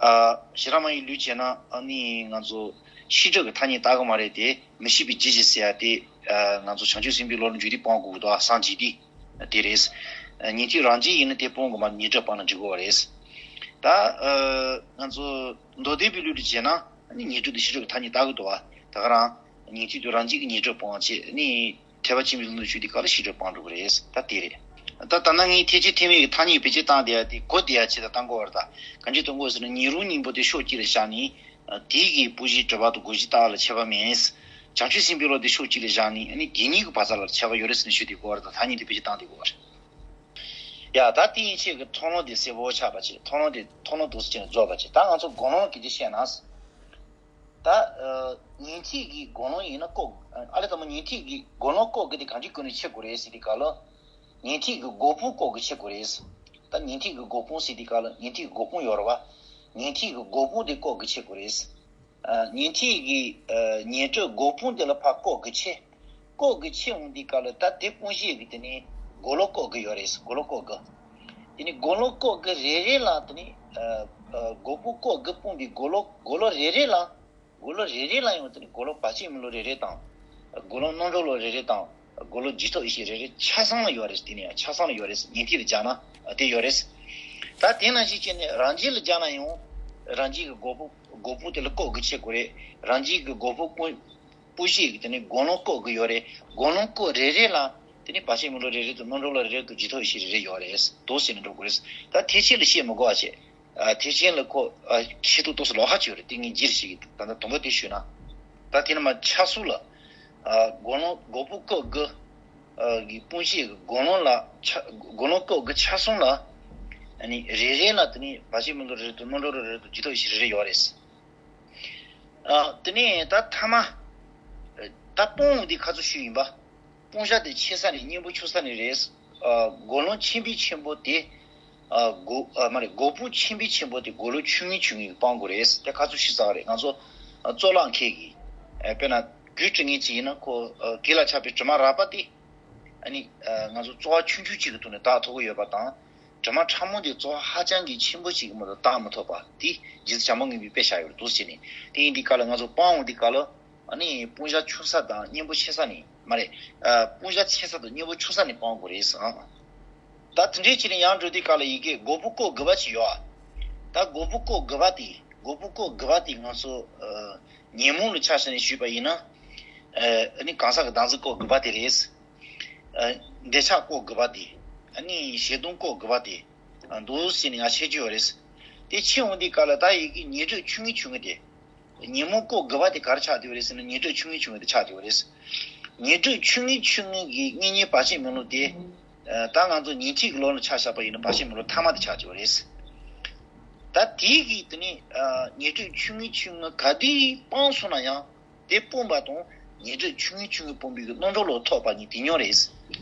ཨ་ཞི་ར་མ་ཡི་ལུགས་བྱས་ན་ཨ་ནི་ང་ཚོ་ཤེས་སྒྲིབ་ཀྱི་ཐ་སྙད་བཏགས་གི་མ་རེད་དེ་མི་ཤེས་པའི་རྒྱུད་ཀྱི་ཟེར་ཡ་དེ་ཨ་ང་ཚོ་བྱང་ཆུབ་སེམས་དཔའི་བློ་ལ་འཇུག་དུས་སྤང་དགོས་ཀྱི་འདུག་ཨ་སངས་རྒྱས་དུས། དེ་རེད། ཉན་ཐོས་རང་རྒྱལ་ཡིན་ན་དེ་སྤོང་དགོས་མ་ཉན་སྒྲུབ་སྤང་ན་འགྲིག་གི་རེད། ད་ཨ་ང་ཚོ་མདོ་སྡེ་པའི་ལུགས་ལ་བྱས་ན་ནི་ཉན་སྒྲུབ་དེ་ཤེས་སྒྲིབ་ཀྱི་ཐ་སྙད་བཏགས་ཀྱི་འདུག་བ། ད་ག་རང་ཉན་ཐོས་དང་རང་རྒྱལ་གྱི་ཉན་སྒྲུབ་སྤོང་བ་བྱས་ནི་ཐེག་པ་ཆེན་པོའི་ལམ་དུ་ཞུགས་དུས་སྐབས་ལ་ཤེས་སྒྲིབ་སྤང་འགྲོ་གི་རེད། ད་དེ་རེད། ད་ད་ནང་ངས་ཐེག་ཆེན་ཐེག་དམན་གྱི་ཐ་སྙད་བེད་སྤྱོད་བཏང་བསྡད་ཡ་དེ་གོ་བསྡད་ཡ་ཆེད་དུ་བཏང་དགོས་པ་རེད། ད་གང་ཅི་གཏོང་དགོས་ཟེར་ན་ཉན་རང་སྙིང་པོ་དེ་ཕྱོགས་གཅིག་ལ་བཞག་ནས། དེའི་གི་སྤུ་བཞི་སྒྲུབ་པ་དང་བསྒོ་བཞི་ལྟ་བ་ལ་ཁྱད་པར་མེད། བྱང་ཆུབ་སེམས་དཔའི་བློ་དེ་ཕྱོགས་གཅིག་ལ་བཞག་ནས་ཨ་ནི་དེ་གཉིས་ཀྱི་བར་མཚམས་ལ་ཁྱད་པར་ཡོད་རེད་ཟེར་ནས་ཞུ་དེ་དགོས་རེད། ད་ཐ་སྙད་དེ་བེད་སྤྱོད་བཏང་དེ་དགོས་རེད། ཡ་ད་དེ་ཡིན་ཆེད་ཀྱི་མཐོང་ལམ་དེ་གསལ་པོ་ཆགས་པ་བྱེད། མཐོང་ལམ་དེ་མཐོང་ལམ་འདུག་སེ་བྱས་ནས་རྫོགས་པ་བྱེད། ད་ང་ཚོ་དགོངས་ལམ་གྱི་དེ་བཤད་ན། ད་ཉན་ཐོས་ཀྱི་དགོངས་ལམ་ཡིན་ན་ལྐོག་ཨ་ལས་དང་པོ་ཉན་ཐོས་ཀྱི་དགོངས་ལམ་ལྐོག་གི་དེ་གང་ཅིའི་སྒོ་ནས་ཕྱེ་དགོས་རེད་ཟེར་དུས་སྐབས་ལ། ཉན་ཐོས་ཀྱི་སྒོ་སྤུ་ལྐོག་གི་ཕྱེ་དགོས་རེད། ད་ཉན་ཐོས་ཀྱི་སྒོ་སྤུ་ཟེར་དུས་སྐབས་ལ་ཉན་ཐོས་ཀྱི་སྒོ་སྤུ་ཡོད་རེད་བ། ཉན་ཐོས་ཀྱི་སྒོ་སྤུ་དེ་ལྐོག་གི་ཕྱེ་དགོས་རེད། ཉན་ཐོས་ཀྱི་ཉན་ཐོས་སྒོ་སྤུ་དེ་ལ་ཕར་ལྐོག་གི་ཕྱེ། ལྐོག་གི་ཕྱེ་འོང་དུས་སྐབས་ལ་ད་དེ་སྤུ་བཞི་གི་དེ་ནི་སྒོ་ལོག་ལྐོག་གི་ཡོད་རེད། སྒོ་ལོག་ལྐོག་གི། དེ་ནི་སྒོ་ལོག་ལྐོག་གི་རེ་རེ་ལ་དེ་ནི་སྒོ་སྤུ་ལྐོག་གི་སྤུངས་པའི་སྒོ་ལོག་སྒོ་ལོག་རེ་རེ་ལ། སྒོ་ལོག་རེ་རེ་ལ་ཡང་དེ་ནི་སྒོ་ལོག་བར་ཆད་མེད་ལོག་རེ་རེ་དང་། སྒོ་ལོག་རྣམ་གྲོལ་ལོག་རེ་རེ་དང་། སྒོ་ལོག་རྗེས་ཐོབ་ཡེ་ཤེས་རེ་རེ་ཆ་ཚང་ལ་ཡོད་རེད། དེ་ནི་ཡང་ཆ་ཚང་ལ་ཡོད་རེད། ཉན་ཐོས་ལ་སྦྱར་ན་དེ་ཡོད་རེད། ད་དེ་ནང་བཞིན་བྱས་ནས་རང་རྒྱལ་ལ་སྦྱར་ན་ཡང་། རང་རྒྱལ་གྱི་སྒོ་སྤུ་སྒོ་སྤུ་དེ་ལ་ལྐོག་གི་ཕྱེ་དགོས་རེད། རང་རྒྱལ་གྱི་སྒོ་སྤུ་སྤུ་སྤུ་བཞི་ཡི་དེ་ནི་སྒོ་ལོག་ལྐོག་གི་ཡོད་རེད། སྒོ་ལོག་ལྐོག་རེ་རེ་ལ་དེ་ནི་བར་ཆད་མེད་ལོག་རེ་རེ་དང་རྣམ་གྲོལ་ལོག་རེ་རེ་དང་རྗེས་ཐོབ་ཡེ་ཤེས་རེ་རེ་ཡོད་རེད། འདུག་སེ་ནི་འགྲོ་དགོས་རེད། ད་ཐེག་ཆེན་ལ་བཤད་མི་དགོས་པ་བྱས། ཨ་ཐེག་ཆེན་ལ་ཁོ་ཨ་ཤེས་རྟོགས་ཏོག་ཙམ་ལོགས་ཀ་ཅིག་ཡོད་རེད། དེ་ངས་རྗེས་ལ་ཞུ་གི། ད་ལྟ་དང་པོ་དེ་ཞུས་ན། ད་དེ་ནས་མར་ཆ་གསུམ་ལ། ཨ་སྒོ་ལོག་སྒོ་སྤུ་ལྐོག་དགུ། ཨ་གི་སྤུ་བཞི་གི་སྒོ་ལོག་ལ་ཆ་སྒོ་ལོག་ལྐོག་དགུ་ཆ་གསུམ་ལ། ཨ་ནི་རེ་རེ་ལ་དེ་ནི་བར་ཆད་མེད་ལོག་རེ་རེ་དང་རྣམ་གྲོལ་རེ་རེ་དང་རྗེས་ཐོབ་ཡེ་ཤེས་རེ་རེ་ཡོད་རེད། ཨ་དེ་ནས་ད་ཐ་མ། ད་སྤོང་བ་འདི་ཁ་ཚུར་ཞུས་ཡིན་པ། སྤུངས་བྱ་དེ་ཆེ་ས་ནས་གཉེན་པོ་ཆུང་ས་ནས་རེད། ཨ་སྒོ་ལོག་ཆེན་པོའི་ཆེན་པོ་དེ། ཨ་སྒོ་ཨ་མ་རེད། སྒོ་སྤུ་ཆེན་པོའི་ཆེན་པོ་དེ་སྒོ་ལོག་ཆུང་ངུའི་ཆུང་ངུ་སྤང་དགོས་རེད། དེ་ཁ་ཚུར་ཞུས་ཚར་བ་རེད། ང་ཚོ་ཨ་གཙུག་ལག་ཁང་གི། ཨ་དཔེར་ན་རྒྱུད་དྲི་ངན་ཅིག་ཡིན་ན་ཁོ་ཨ་གོས་ལ་ཆགས་པའི་དྲི་མ་རགས་པ་དེ། ཨ་ནི་ཨ་ང་ཚོ་རྩོལ་བ་ཆུང་ཆུང་ཅིག་གི་ཐོག་ནས་དག་ཐུབ་ཀྱི་ཡོད་པ་དང་། དྲི་མ་ཕྲ་མོ་དེ་རྩོལ་བ་ཧ་ཅང་གི་ཆེན་པོ་ཅིག་གི་མ་གཏོགས་དག་མི་ཐུབ་པ་དེ་རྗེ་བཙུན་བྱམས་པ་མགོན་པོས་དཔེ་བཞག་ཡོད་རེད། འདུག་སེ་བྱས་ནས་དེ་ཡིན་དུས་སྐབས་ལ་ང་ཚོ་སྤང་འོང་དུས་སྐབས་ལ་ཨ་ནི་སྤུངས་བྱ་ཆུང་ས་དང་གཉེན་པོ་ཆེ་ས་ནས་མ་རེད། ཨ་སྤུངས་བྱ་ཆེ་ས་དང་གཉེན་པོ་ཆུང་ས་ནས་སྤང་དགོས་རེད་ཟེར། ད་དེ་འདྲའི་ཕྱིར་ཡང་འགྲོ་དུས་སྐབས་ལ་ཡི་གེ་སྒོ་སྤུ་ལྐོག་དགུ་པ་ཅིག་ཡོད། ད་སྒོ་སྤུ་ལྐོག་དགུ་པ་དེ་ མགོ་པོ་ཀོ་དགུ་པ་དེ་ང་ཚོ་ཨ་ཉོན་མོངས་ལ་ཆ་བཞག་ནས་ཞུས་པ་ཡིན་ན། ཨ་ནི་གང་ཟག་གི་བདག་འཛིན་ཀོ་དགུ་པ་དེ་རེད། ཨ་འདོད་ཆགས་ཀོ་དགུ་པ་དེ། ཨ་ནི་ཞེ་སྡང་ཀོ་དགུ་པ་དེ། ཨ་འདུག་ཟེར་ནས་ང་བཤད་ཀྱི་ཡོད་རེད། དེ་ཕྱིར་འོང་དུས་སྐབས་ལ་ད་ཡི་གེ་ཉོན་སྒྲིབ་ཆུང་ངུ་ཆུང་ངུ་དེ། ཉོན་མོངས་ཀོ་དགུ་པ་དེ་ག་རེ་ཆགས་བསྡད་ཡོད་རེད་ཟེར་ན་ཉོན་སྒྲིབ་ཆུང་ངུ་ཆུང་ངུ་དེ་ཆགས་བསྡད་ཡོད་རེད། ཉོན་སྒྲིབ་ཆུང་ངུ་ཆུང་ངུ་གི་གཉེན་ཉེ་བར་ཆད་མེད་ལུགས་དེ། ཨ་ད་ང་ཚོ་ཉན་ཐོས་ཀྱི་ལུགས་ལ་ཆ་བཞག་པ་ཡིན་ན་བར་ཆད་མེད་ལུགས་ཐ་མ་དེ་ཆགས་བསྡད་ཡོད་རེད། ད་དེའི་གི་དེ་ནས་ཨ་ཉོན་སྒྲིབ་ཆུང་ངུ་ཆུང་ངུ་ག་དུས་སྤངས་སོང་ན་ཡང་དེ་སྤོང་བ་དང་ཉོན་སྒྲིབ་ཆུང་ངུ་ཆུང་ངུ་སྤོང་བའི་གི་རྣམ་གྲོལ་ལུགས་ཐོབ་པ་གཉིས་དེ་ཉོན་རེད།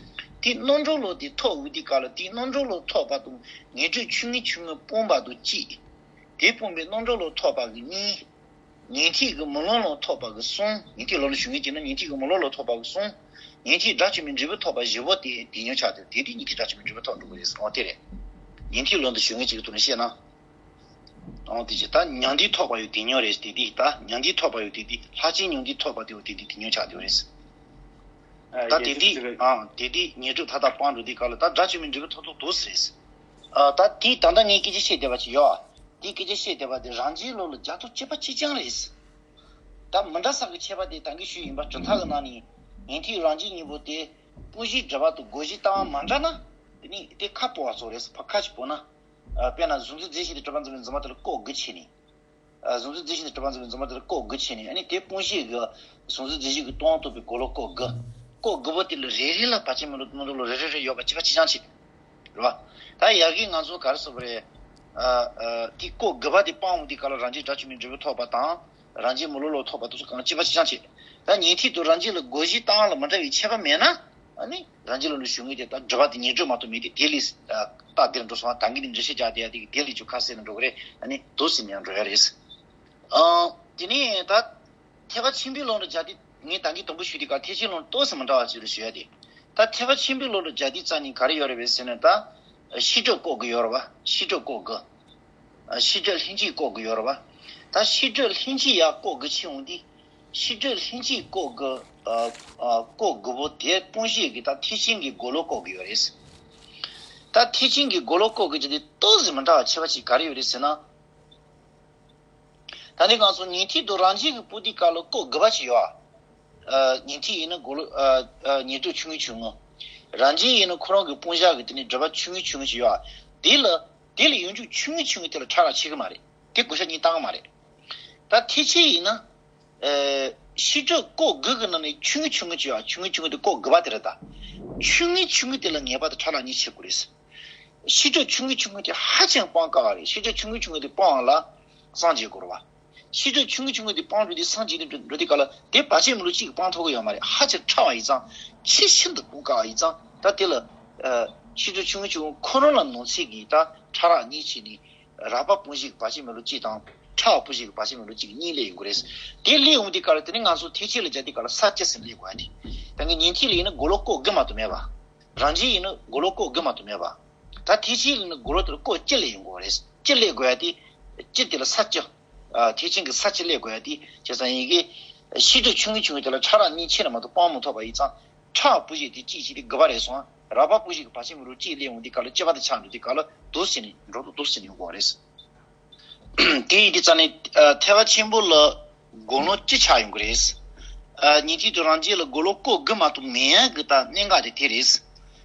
དེ་རྣམ་གྲོལ་ལུགས་དེ་ཐོབ་འོང་དུས་སྐབས་ལ་དེ་རྣམ་གྲོལ་ལུགས་ཐོབ་པ་དང་ཉོན་སྒྲིབ་ཆུང་ངུ་ཆུང་ངུ་སྤོང་བ་དང་གཅིག་དེ་སྤོང་བའི་རྣམ་གྲོལ་ལུགས་ཐོབ་པ་གི་གཉིས། ཉན་ཐོས་ཀྱི་མི་ལུས་ལུགས་ཐོབ་པ་གི་གསུམ། ཉན་ཐོས་ལུགས་ལ་ཞུགས་མཁན་བྱས་ན་ཉན་ཐོས་ཀྱི་མི་ལུས་ལུགས་ཐོབ་པ་གི་གསུམ། ཉན་ཐོས་དགྲ་བཅོམ་པའི་འབྲས་བུ་ཐོབ་པ་བཞི་པོ་དེ་དེ་ཉོན་ཆགས་ཏེ་དེ་དེ་ཉན་ཐོས་དགྲ་བཅོམ་པའི་འབྲས་བུ་ཐོབ་འགྲོ་གི་རེད། འོ་དེ་རེད། ཉན་ཐོས་ལུགས་ལ་ཞུགས་མཁན་གཅིག་གི་ཐོག་ནས་བཤད་ན། འོ་དེ་བྱས་ད་མྱང་འདས་ཐོབ་པ་ཡང་དེ་ཉོན་རེད། དེ་དེ་ད་མྱང་འདས་ཐོབ་པ་ཡང་དེ་དེ་ལྷ་ཆེན་མྱང་འདས་ཐོབ་པ་དེ་ཡང་དེ་དེ་དེ་ཉོན་ཆགས་དེ་རེད། ད་དེ་དེ་ཨ་དེ་དེ་ཉོན་སྒྲིབ་མཐའ་དག་སྤངས་འགྲོ་དུས་སྐབས་ལ་ད་དགྲ་བཅོམ་པའི་འབྲས་བུ་ཐོབ་ཐོབ་འདུག་ཟེར། ཨ་ད་དེ་ད་ལྟ་ངས་སྐད་ཆ་བཤད་བསྡད་པ་ཅིག་ཡོད། དེ་སྐད་ཆ་བཤད་བསྡད་པ་དེ་རང་རྒྱལ་ལུགས་ལ་རྒྱ་མཚོ་གཅིག་པ་གཅིག་རྐྱང་རེད། ད་མི་འདྲ་ས་གི་ཁྱད་པར་དེ་ད་གིན་ཞུས་ཡིན་པ། གྲུབ་མཐའ་གི་ནང་ནས་ཉན་ཐོས་རང་རྒྱལ་གཉིས་པོ་དེ་སྤོང་བྱའི་སྒྲིབ་པ་དང་བགོ་བྱའི་ལྟ་བ་མ་འདྲ་ན། དེ་ནི་དེ་ཁ་སྤོ་བ་ཚོ་རེད། ཕ་ཁ་ཅིག་སྤོ་ན། ཨ་དཔེར་ན་གཟུང་འཛིན་རྫས་གཞན་དང་གྲུབ་པ་འཛིན་པའི་འཛིན་པ་དེ་ལ་ཀོ་དགུ་ཕྱེ་ནས། ཨ་གཟུང་འཛིན་རྫས་གཞན་དང་གྲུབ་པ་འཛིན་པའི་འཛིན་པ་དེ་ལ་ཀོ་དགུ་ཕྱེ་ནས། ཨ་ནི་དེ་སྤོང་བྱེད་ཀྱི་གཟུང་འཛིན་རྫས་གཞན་གྱི་སྟོང་རྟོགས་པའི་གོ་ལོག་ཀོ་དགུ། ཀོ་དགུ་པོ་དེ་ལ་རེ་རེ་ལ་བར་ཆད་མེད་ལུགས་རྣམ་གྲོལ་ལུགས་རེ་རེ་རེ་ཡོད་པ་གཅིག་པ་གཅིག་རྐྱང་བྱེད། རེད་བ། ད་ཡ་གི་ང་ཚོ་ག་རེ་ཟེར་བ་རེད། ཨ་ཨ་དེ་ཀོ་དགུ་པ་དེ་སྤང་འོང་དུས་སྐབས་ལ་རང་རྒྱལ་དགྲ་བཅོམ་པའི་འབྲས་བུ་ཐོབ་པ་དང་། རང་རྒྱལ་མི་ལུས་ལུགས་ཐོབ་པ་དེ་ཚོ་གང་གཅིག་པ་གཅིག་རྐྱང་བྱེད། ད་ཉན་ཐོས་དང་རང་རྒྱལ་ལ་བགོ་བྱའི་ལྟ་བ་ལ་མི་འདྲ་བའི་ཁྱད་པར་མེད་ན། ཨ་ནི་རང་རྒྱལ་ལུགས་ལ་ཞུགས་མཁན་དེ་ད་སྒྲིབ་པ་དེ་ཉེར་སྦྱོར་མ་གཏོགས་མེད་དེ། དེ་ལས་ཨ་རྟགས་དེར་འགྲོ་སོང་བ། ད་གིན་དེ་འགྲེལ་བཤད་རྒྱག་བསྡད་ཡ་དེ་གི་དེ་ལས་ཀྱང་ཁ་གསལ་ནས་འགྲོ་གི་རེད། ཨ་ནི་འདུག་ཟེར་ནས་ཡང་འགྲོ་ཡ་རེད། ཨ་དེ་ནས་ད་ཐེག་པ་ཆེན་པོའི་ལུགས་ལ་སྦྱར་དུས། ངས་ད་གིན་དང་པོ་ཞུས་དུས་ཀ་ཐེག་ཆེན་ལུགས་ཏོག་ཙམ་མི་འདྲ་བ་ཅིག་རེད་ཞུ་ཡ་དེ། ད་ཐེག་པ་ཆེན་པོའི་ལུགས་ལ་སྦྱར་དུས་རྩ་ནས་ག་རེ་ཡོད་རེད་པས་ཟེར་ན། ད་ཤེས་སྒྲིབ་ཀོ་དགུ་ཡོད་རེད་བ། ཤེས་སྒྲིབ་ཀོ་དགུ། ཨ་ཤེས་སྒྲིབ་ལྷན་སྐྱེས་ཀོ་དགུ་ཡོད་རེད་བ། ད་ཤེས་སྒྲིབ་ལྷན་སྐྱེས་ཡ་ཀོ་དགུ་ཕྱེ་འོང་དུས། ཤེས་སྒྲིབ་ལྷན་སྐྱེས་ཀོ་དགུ། ཨ་ཨ་ཀོ་དགུ་པོ་དེ་སྤོང་བྱེད་ཀྱི་ད་ཐེག་ཆེན་གྱི་གོ་ལོག་ཀོ་དགུ་ཡོད་རེད། ད་ཐེག་ཆེན་གྱི་གོ་ལོག་ཀོ་དགུ་ཅིག་དེ་ཏོག་ཙམ་མི་འདྲ་བ་ཁྱད་པར་ཅིག་ག་རེ་ཡོད་རེད་ཟེར་ན། ད་ནི་ང་ཚོ་ཉན་ཐོས་དང་རང་རྒྱལ་གྱི་སྤོང་དུས་སྐབས་ལ་ཀོ་དགུ་པ་ཅིག་ཡོད། ཨ་ཉན་ཐོས་ཡིན་ན་གོ་ལོག་ཨ་ཨ་ཉེར་སྒྲིབ་ཆུང་ངུ་ཆུང་ངུ། རང་རྒྱལ་ཡིན་ན་ཁོ་རང་གི་སྤོང་བྱ་གི་དེ་ནི་སྒྲིབ་པ་ཆུང་ངུ་ཆུང་ངུ་ཅིག་ཡོད། དེ་ལ་དེ་ལ་ཡོངས་གཅོད་ཆུང་ངུ་ཆུང་ངུ་དེ་ལ་ཕྲ་རགས་ཕྱེ་གི་མ་རེད། དེ་བགོ་བཤའ་གཉིས་བཏང་གི་མ་རེད། ད་ཐེག་ཆེན་ཡིན་ན། ཨ་ཤེས་སྒྲིབ་ཀོ་དགུ་གི་ནང་ནས་ཆུང་ངུ་ཆུང་ངུ་ཅིག་ཡོད། ཆུང་ངུ་ཆུང་ངུ་དེ་ཀོ་དགུ་པ་དེ་རེད། ད་ཆུང་ངུ་ཆུང་ངུ་དེ་ལ་ངེས་པར་དུ་ཕྲ་རགས་གཉིས་ཕྱེ་དགོས་རེད། ཤེས་སྒྲིབ་ཆུང་ངུ་ཆུང་ངུ་དེ་ཧ་ཅང་སྤང་དཀའ་བ་རེད། ཤེས་སྒྲིབ་ཆུང་ངུ་ཆུང་ངུ་དེ་སྤང་བ་ལ་སངས་རྒྱས་དགོས་རེད་བ། ཤེས་སྒྲིབ་ཆུང་ངུ་ཆུང་ངུ་དེ་སྤང་འགྲོ་དུས་སངས་རྒྱས་ནས་འགྲོ་འགྲོ་དུས་སྐབས་ལ་དེ་བར་ཆད་མེད་ལུགས་གཅིག་གིས་སྤང་ཐུབ་ཀྱི་ཡོད་མ་རེད། ཧ་ཅང་ཕྲ་བ་ཡིན་ཙང་། ཆེས་ཤིན་ཏུ་སྤང་དཀའ་བ་ཡིན་ཙང་། ད་དེ་ལ་ཨ་ཤེས་སྒྲིབ་ཆུང་ངུ་ཆུང་ངུ་ཁོ་རང་ལ་ནང་གསེས་ཀྱི་ད་ཕྲ་རགས་གཉིས་ཕྱེ་ནས། རགས་པ་སྤོང་བྱེད་ཀྱི་བར་ཆད་མེད་ལུགས་གཅིག་དང་། ཕྲ་བ་སྤོང་བྱེད་ཀྱི་བར་ཆད་མེད་ལུགས་གཅིག་གཉིས་སླེབས་ཡོང་གི་རེད། དེ་སླེབས་ཡོང་དུས་སྐབས་ལ་དེ་ནི་ང་ཚོ་ཐེག་ཆེན་ལ་སྦྱར་དུས་སྐབས་ལ་ས་བཅུ་ཟེར་སླེབས་དགོས་ཡ་དེ། ད་ངས་ཉན་ཐོས་ལ་ཡིན་ན་གོ་ལོག་ཀོ་དགུ་མ་གཏོགས་མེད་པ། རང་རྒྱལ་ཡིན་ན་གོ་ལོག་ཀོ་དགུ་མ་གཏོགས་མེད་པ། ད་ཐེག་ཆེན་ལ་ཡིན་ན་གོ་ལོག་དེ་ལ་ཀོ་བཅུ་སླེབས་ཡོང་དགོས་རེད། བཅུ་སླེབས་དགོས་ཡ་དེ། བཅུ་དེ་ལ་ས་བཅུ། ཨ་ཐེག་ཆེན་གྱི་ས་བཅུ་སླེབས་དགོས་ཡ་དེ། བྱས་ཙང་ཡིན་གྱི། ཤེས་སྒྲིབ་ཆུང་ངུ་ཆུང་ངུ་དེ་ལ་ཕྲ་རགས་གཉིས་ཕྱེ་ན་མ་གཏོགས་སྤང་མི་ཐུབ་པ་ཡིན་ཙང་། ཕྲ་བ་སྤོང་བྱེད་དེ་གཅིག་བྱས་ཏེ་དགུ་པ་རེད་སོང་། རགས་པ་སྤོང་བྱེད་ཀྱི་བར་ཆད་མེད་ལུགས་གཅིག་སླེབས་ཡོང་དུས་སྐབས་ལ་བཅུ་པ་དེ་ཆགས་འགྲོ་དུས་སྐབས་ལ་འདུག་ཟེར་ནས་འགྲོ་འདུག་འདུག་ཟེར་ནས་ཡོང་དགོས་རེད། དེ་ཡིན་དུས་རྩ་ནས་ཨ་ཐེག་པ་ཆེན་པོ་ལ་དགུང་ལོ་བཅུ་ཆགས་ཡོང་གི་རེད། ཨ་ཉན་ཐོས་དང་རང་རྒྱལ་ལ་དགུང་ལོ་ཀོ་དགུ་མ་གཏོགས་མེད་ཡ་གི་ད་གནད་འགག་དེ་དེ་རེད།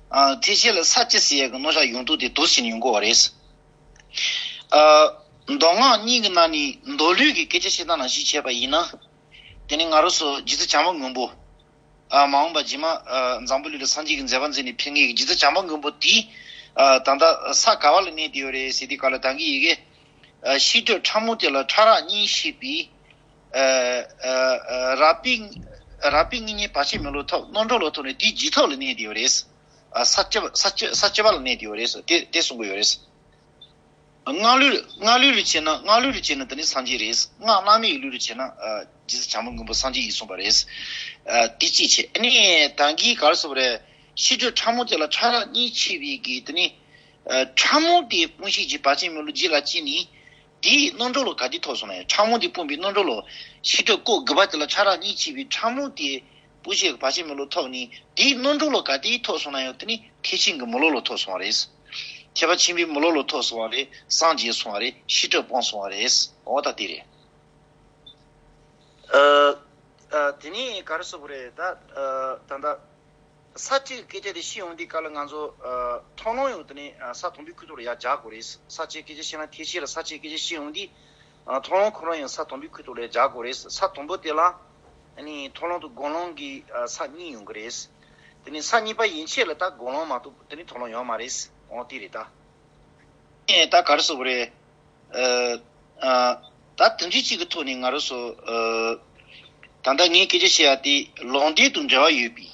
ཨ་ཐེག་ཆེན་ལ་ས་བཅུ་ཟེར་ཡ་གི་རྣམ་གཞག་ཡོང་དུས་དེ་འདུག་ཟེར་ནས་ཡོང་གི་ཡོད་རེད། ཨ་མདོ་སྔགས་གཉིས་ཀྱི་ནང་ནས་མདོ་ལུགས་ཀྱི་སྐད་ཆ་བཤད་སྟངས་ནང་བཞིན་བྱས་པ་ཡིན་ན། དེ་ནི་ང་རང་ཚོ་རྗེ་བཙུན་བྱམས་པ་མགོན་པོ། ཨ་མ་འོངས་པ་རྗེས་མ་ཨ་འཛམ་བུ་གླིང་ལ་སངས་རྒྱས་ཀྱི་མཛད་པ་མཛད་ནས་ཕེབས་མཁན་གྱི་རྗེ་བཙུན་བྱམས་པ་མགོན་པོ་དེས། ཨ་ད་ལྟ་ས་ག་བ་ལ་གནས་བསྡད་ཡོད་རེད་ཟེར་དུས་སྐབས་ལ་ད་གིན་ཡི་གེ། ཨ་ཤེས་སྒྲིབ་ཕྲ་མོ་དེ་ལ་ཕྲ་རགས་གཉིས་ཕྱེ་བའི། ཨ་ཨ་ཨ་རགས་པའི་རགས་པའི་གཉེན་ཉེ་བར་ཆད་མེད་ལུགས་ཐོབ། རྣམ་གྲོལ་ལུགས་ཐོབ་ནས་དེའི་རྗེས་ཐོབ་ལ་གནས་བསྡད་ཡོད་རེད། ཨ་ས་བཅུ་པ་ས་བཅུ་ས་བཅུ་པ་ལ་གནས་བསྡད་ཡོད་རེད། དེ་དེ་གསུང་གི་ཡོད་རེད། སྔགས་ལུགས་སྔགས་ལུགས་ལ་བྱས་ན། སྔགས་ལུགས་ལ་བྱས་ན་དེ་ནི་སངས་རྒྱས་རེད། སྔགས་བླ་མེད་ཀྱི་ལུགས་ལ་བྱས་ན། ཨ་རྗེ་བཙུན་བྱམས་པ་མགོན་པོ་སངས་རྒྱས་ཡིན་གསུངས་པ་རེད། ཨ་དེ་གཅིག་བྱས། ཨ་ནི་ད་གིན་ག་རེ་ཟེར་བ་རེད། ཤེས་སྒྲིབ་ཕྲ་མོ་དེ་ལ་ཕྲ་རགས་གཉིས་ཕྱེ་བའི་གི་དེ་ནི། ཨ་ཕྲ་མོ་དེ་སྤོང་བྱེད་ཀྱི་བར་ཆད་མེད་ལུགས་རྗེས་ལ་སྐྱེས་ནས། དེའི་རྣམ་གྲོལ་ལུགས་ག་དུས་ཐོབ་སོང་ན་ཡང་། ཕྲ་མོ་དེ་སྤོང་བའི་རྣམ་གྲོལ་ལུགས། ཤེས་སྒྲིབ་ཀོ་དགུ་པ་དེ་ལ་ཕྲ་རགས་གཉིས་ཕྱེ་བའི་ཕྲ་མོ་དེ་སྤོང་བྱེད་ཀྱི་བར་ཆད་མེད་ལུགས་ཐོབ་ནས། དེའི་རྣམ་གྲོལ་ལུགས་ག་དུས་ཐོབ་སོང་ན་ཡང་། དེ་ནི་ཐེག་ཆེན་གྱི་མི་ལུས་ལུགས་ཐོབ་སོང་བ་རེད། ཁྱད་པར་ཆེན་པོའི་མི་ལོ་ལོ་ཐོབ་སོང་བ་རེད། སངས་རྒྱས་སོང་བ་རེད། ཤི་ཁྲག་སྤངས་སོང་བ་རེད། འོ་ད་དེ་རེད། ཨ་ཨ་དེ་ནས་ག་རེ་ཟེར་དགོས་རེད་ད། ཨ་ད་ལྟ་ས་བཅད་སྐད་ཆ་དེ་བཤད་ཡོང་དུས་སྐབས་ལ་ང་ཚོ་ཨ་མཐོང་ལམ་ཡང་དེ་ནས་ཨ་ས་དང་པོའི་ཁུལ་དུ་ལ་ཡར་སྦྱར་དགོས་རེད། ས་བཅད་སྐད་ཆ་བཤད་ན་ཐེག་ཆེན་ལ་ས་བཅད་སྐད་ཆ་བཤད་ཡོང་དུས་ཨ་མཐོང་ལམ་ཁོ་རང་ཡང་ས་དང་པོའི་ཁུལ་དུ་ལ་ཡར་སྦྱར་དགོས་རེད། ས་དང་པོ་དེ་ལ་ཨ་ནི་མཐོང་ལམ་དང་སྒོམ་ལམ་གྱི་ཨ་ས་གཉིས་ཡོང་གི་རེད། དེ་ནས་ས་གཉིས་པ་ཡན་ཆད་ལ་ད་སྒོམ་ལམ་མ་གཏོགས་དེ་ནས་མཐོང་ལམ་ཡོད་མ་རེད། འོ་དེ་རེད་ད། ཨེ་ད་ག་རེ་ཟེར་དགོས་རེད། ཨ་ཨ་ད་དེ་འདྲའི་གཅིག་གི་ཐོག་ནས་ང་རང་ཚོ་ཨ་ད་ལྟ་ངས་སྐད་ཆ་བཤད་ཡ་དེ་ལུང་འདྲེན་དང་འབྲེལ་བ་ཡོད་པའི་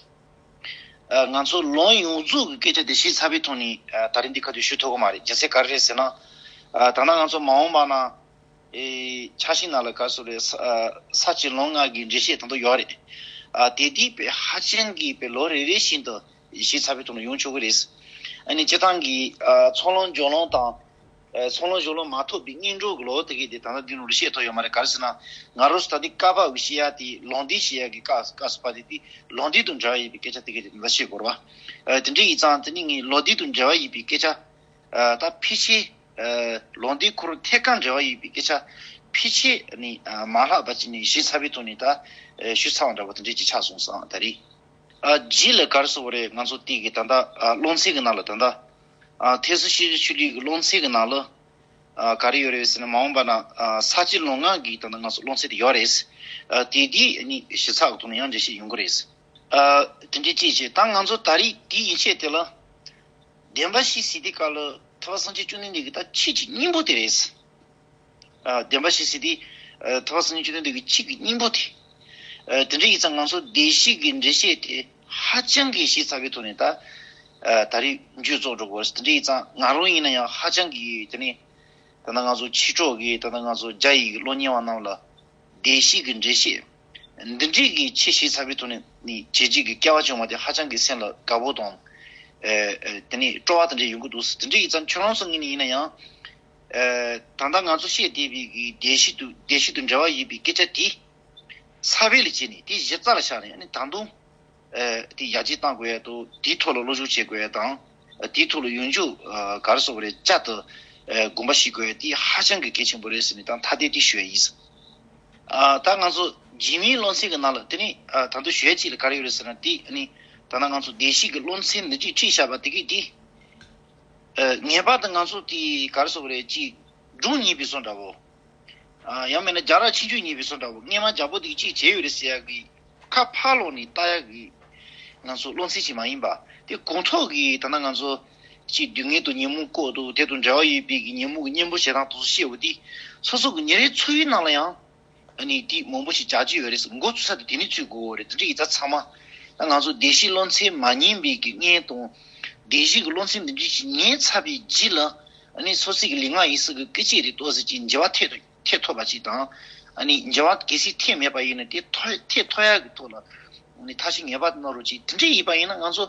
ཨ་ང་ཚོ་ལུང་ཡོངས་རྫོགས་ཀྱི་སྐད་ཆ་དེ་ཞིབ་ཚགས་པའི་ཐོག་ནས་ཨ་ད་རིང་འདི་ཁ་ཐུག་ཞུ་ཐུབ་ཀྱི་མ་རེད། རྒྱུ་མཚན་ག་རེ་རེད་ཟེར་ན། ཨ་ད་ལྟ་ང་ཚོ་མ་འོངས་པ་ན་ཨེ་ཆ་ཤས་ནང་ལ་ག་རེ་ཟེར་དགོས་རེད། ས་ཨ་ས་བཅད་ལུང་ལྔ་གི་འགྲེལ་བཤད་ད་དུང་ཡོད་རེད། ཨ་དེ་དུས་དཔེ་ཧ་ཅང་གི་དཔེ་ལོ་རེ་རེ་བཞིན་དུ་ཞིབ་ཚགས་པའི་ཐོག་ནས་ཡོང་ཆོག་གི་རེད། ཨ་ནི་སྤྱིར་བཏང་གི་ཨ་ཚོགས་ལམ་སྦྱོར་ལམ་དང་། ཨ་ཚོགས་ལམ་སྦྱོར་ལམ་མ་ཐོབ་པའི་གཉེན་གྲོགས་ཀྱི་ལོ་དེ་གའི་དེ་ད་ལྟ་འདི་ནང་ལ་བཤད་ཐུབ་ཡོད་མ་རེད། ག་རེ་ཟེར་ན་ང་རང་ཚོ་ད་ལྟའི་བསྐལ་པ་གི་བཤད་ཡ་དེ་ལུང་འདྲེན་བྱེད་ཡ་གི་སྐབས་སྐབས་སུ་བབས་དེ་དེ་ལུང་འདྲེན་དང་འབྲེལ་བ་ཡོད་པའི་སྐད་ཆ་དེ་གའི་དེ་ད་ལྟ་བཤད་དགོས་རེད་བ། ཨ་དེ་འདྲ་ཡིན་ཙང་དེ་ནི་ངས་ལུང་འདྲེན་དང་འབྲེལ་བ་ཡོད་པའི་སྐད་ཆ་ཨ་ད་ཕལ་ཆེར་ཨ་ལུང་འདྲེན་ཁོ་རང་ཐད་ཀར་འབྲེལ་བ་ཡོད་པའི་སྐད་ཆ་ཕལ་ཆེར་ནི་ཨ་མ་ལྷག་པ་ཅིག་ནི་ཞིབ་ཚགས་པའི་ཐོག་ནས་ད་ཨ་ཞུས་ཚར་བ་འདྲ་པོ་དེ་འདྲ་ཅིག་ཆགས་སོང་ཙང་ད་རེད། ཨ་རྗེས་ལ་ག་རེ་ཟེར་དགོས་རེད། ང་ཚོ་དེ་གི་ད་ལྟ་ཨ་སློབ་ཚན་གི་ནང་ལ་ད་ལྟ་ཨ་ཐེག་སུ་ཤེས་རིག་ཆོས་གླིང་གི་སློབ་ཚན་གི་ནང་ལ་ཨ་ག་རེ་ཡོད་རེད་ཟེར་ན་མ་འོངས་པ་ན་ཨ་ས་བཅད་ལུང་ལྔ་གི་ད་ལྟ་ང་ཚོ་སློབ་ཚན་དེ་ཡོད་རེད། ཨ་དེ་དེ་ནི་ཞིབ་ཚགས་གི་ཐོག་ནས་ཡང་འགྲེལ་བཤད་ཡོང་གི་རེད། ཨ་དེ་འདྲའི་ཅིག་བྱས་ད་ང་ཚོ་ད་རེས་དེ་ཡན་ཆད་དེ་ལ་བདེན་པ་བཞི་ཟེར་དུས་སྐབས་ལ་ཐེག་པ་སངས་རྒྱས་བཅོམ་ལྡན་འདས་ཀྱི་ད་ཁྱེད་ཀྱི་སྙིང་པོ་དེ་རེད། ཨ་བདེན་པ་བཞི་ཟེར་དེ་ཨ་ཐེག་པ་སངས་རྒྱས་བཅོམ་ལྡན་འདས་ཀྱི་ཁྱེད་ཀྱི་སྙིང་པོ་དེ། ཨ་དེ་འདྲ་ཡིན་ཙང་ང་ཚོ་བདེན་བཞི་གི་འགྲེལ་བཤད་དེ་ཧ་ཅང་གི་ཞིབ་ཚགས་པའི་ཐོག་ནས་ད་ཨ་ད་རེས་མཇུག་རྫོགས་འགྲོ་དགོས་རེད། དེ་འདྲ་ཡིན་ཙང་ང་རང་ཡིན་ན་ཡང་ཧ་ཅང་གི་དེ་ནས་ད་ལྟ་ང་ཚོ་ཕྱི་ཕྱོགས་ཀྱི་ད་ལྟ་ང་ཚོ་རྒྱ་ཡིག་གི་སློབ་གཉེར་བ་རྣམས་ལ་བདེན་བཞི་གི་འགྲེལ་བཤད་འདི་འདྲའི་གི་ཆེས་ཞིབ་ཚགས་པའི་ཐོག་ནས་ནི་བྱེད་ཀྱི་གི་སྐལ་བ་བྱུང་བ་དེ་ཧ་ཅང་གི་སེམས་ལ་དགའ་པོ་དང་། ཨ་ཨ་དེ་ནས་སྤྲོ་བ་དེ་འདྲ་ཡོང་གི་འདུག་དེ་འདྲ་ཡིན་ཙང་ཁྱོད་རང་ཚོ་ངོས་ནས་ཡིན་ན་ཡང་། ཨ་ད་ལྟ་ང་ཚོ་བཤད་བསྡད་པའི་གི་བདེན་བཞི་དང་བདེན་བཞི་དང་འབྲེལ་བ་ཡོད་པའི་སྐད་ཆ་དེ་ས་བོན་ལ་བྱས་ནས་དེ་གཞི་རྩ་ལ་བཞག་ནས་ཨ་ནི་ད་དུང་ཨ་དེ་ཡར་རྒྱས་གཏང་དགོས་ཡ་དང་དེའི་ཐོག་ལ་བློ་སྦྱོང་བྱེད་དགོས་ཡ་དང་དེའི་ཐོག་ལ་ཡོངས་རྫོགས་ཨ་ག་རེ་ཟེར་དགོས་རེད། བསྐྱར་དུ་ཨ་དགོངས་པ་བཞེས་དགོས་ཡ་དེ་ཧ་ཅང་གི་གལ་ཆེན་པོ་རེད་ཟེར་ནས་ད་ཐ་དད་དེ་ཞུ་ཡ་ཡིན། ཨ་ད་ང་ཚོ་རྗེས་མའི་སློབ་ཚན་གྱི་ནང་ལ་དེ་ནས་ཨ་ད་དུང་ཞུ་ཡ་གཅིག་ལ་ག་རེ་ཡོད་རེད་ཟེར་ན་དེ་ཨ་ནི་ད་ལྟ་ང་ཚོ་བདེན་བཞི་གི་སློབ་ཚན་འདི་གཅིག་ཁྲིད་བཞག་པ་དེ་གི་དེ། ཨ་ངེས་པར་དུ་ང་ཚོ་དེ་ག་རེ་ཟེར་དགོས་རེད། ཅིག་སྒྲུང་རྙེད་པའི་བཟོ་འདྲ་བོ། ཨ་ཡང་མིན་ན་རྒྱ་ར་ཆེན་ཆུང་རྙེད་པའི་བཟོ་འདྲ་བོ། སྔས་མ་རྒྱལ་པོ་དེ་གཅིག་བྱས་ཡོད་རེད་ཟེར་ཡག་གི་ཁ་ཕར་ལོག་ནས་ལྟ་ཡག་གི་ང་ཚོ་སློབ་ཚན་ཞིག་མ་ཡིན་པ། དེ་དགོང་ཐོག་གི་ད་ལྟ་ང་ཚོ་ཅིག་སྡུག་བསྔལ་དང་ཉོན་མོངས་སྐོར་དང་དེ་དང་འབྲེལ་བ་ཡོད་པའི་གི་ཉོན་མོངས་ཀྱི་གཉེན་པོ་བྱེད་སྟངས་དེ་ཚོ་བཤད་པ་དེ་སོ་སོ་གི་ཉིན་རེའི་འཚོ་བའི་ནང་ལ་ཡང་ཨ་ནི་དེ་མང་པོ་ཞིག་སྦྱར་གྱི་ཡོད་རེད། འགོ་ཚུགས་ས་དེ་དེ་ནས་ཚུགས་དགོས་རེད། དེ་འདྲ་ཡིན་ཙང་ཚང་མ་ད་ང་ཚོ་བདེན་བཞིའི་སློབ་ཚན་མ་ཉན་པའི་གི་གཉེན་དང་བདེན་བཞིའི་གི་སློབ་ཚན་འདི་འདྲ་ཞིག་ཉན་ཚར་བའི་རྗེས་ལ་ཨ་ནི་སོ་སོའི་གི་ལུས་ངག་ཡིད་གསུམ་གི་སྐད་ཅིག་རེ་ཏོག་ཙམ་ཅིག་འགྱུར་བ་ཐེབས་ཐུབ། ཐེབས་ཐུབ་པ་ཅིག་དང་། ཨ་ནི་འགྱུར་བ་གལ་སྲིད་ཐེབས་མེད་པ་ཡིན་ན་དེ་ཐོ་ཐེབས་ཐུབ་ཡག་གི་ཐོག་ལ་ཨ་ནི་ཐབས་ཤེས་ངེས་པར་དུ་གནང་རོགས་གྱིས། དེ་འདྲ་ཡིན་པ་ཡིན་ན་ང་ཚོ་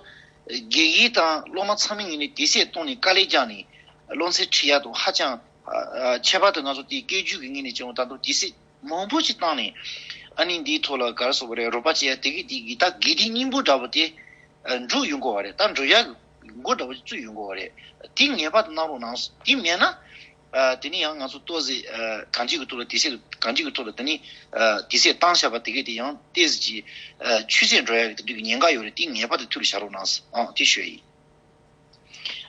དགེ་རྒན་དང་སློབ་མ་ཚང་མའི་ངོས་ནས་དུས་ཚོད་བཏོན་ནས་དཀའ་ལས་བརྒྱབ་ནས་སློབ་ཚན་ཁྲིད་ཡག་དང་ཧ་ཅང་ཨ་ཨ་ཁྱད་པར་དུ་ང་ཚོ་དེའི་སྐད་སྒྱུར་གྱི་ངོས་ནས་བྱུང་བ་ད་དུང་དུས་ཚོད་མང་པོ་ཅིག་བཏང་ནས་ཨ་ནི་འདིའི་ཐོག་ལ་ག་རེ་ཟེར་དགོས་རེད། རོགས་པ་བྱེད་ཡག་དེ་གི་དེ་གི་ད་དགེ་སྡིག་སྙིང་པོ་འདྲ་པོ་དེ་ཨ་འགྲུབ་ཡོང་དགོས་པ་རེད། ད་འགྲུབ་ཡག་གི་འགོ་འདྲ་པོ་ཅིག་བཙུགས་ཡོང་དགོས་པ་རེད། དེ་ངེས་པར་དུ་གནང་རོགས་གནང་། དེ་མེད་ན། ཨ་དེ་ནས་ཡང་ང་ཚོ་ཏོག་ཙམ་ཨ་གང་ཅིའི་གི་ཐོག་ལ་དུས་ཚོད་གང་ཅིའི་གི་ཐོག་ལ་དེ་ནས་ཨ་དུས་ཚོད་བཏང་བཞག་པ་དེ་གས་དེ་ཡང་ཏོག་ཙམ་ཅིག་ཨ་ཆུད་ཟོས་འགྲོ་ཡག་གི་དེ་འདྲའི་གི་ཉེན་ཁ་ཡོད་རེད། དེ་ངེས་པར་དུ་ཐུགས་ལ་བཞག་རོགས་གནང་ཨང་དེ་ཞུ་ཡ་ཡིན།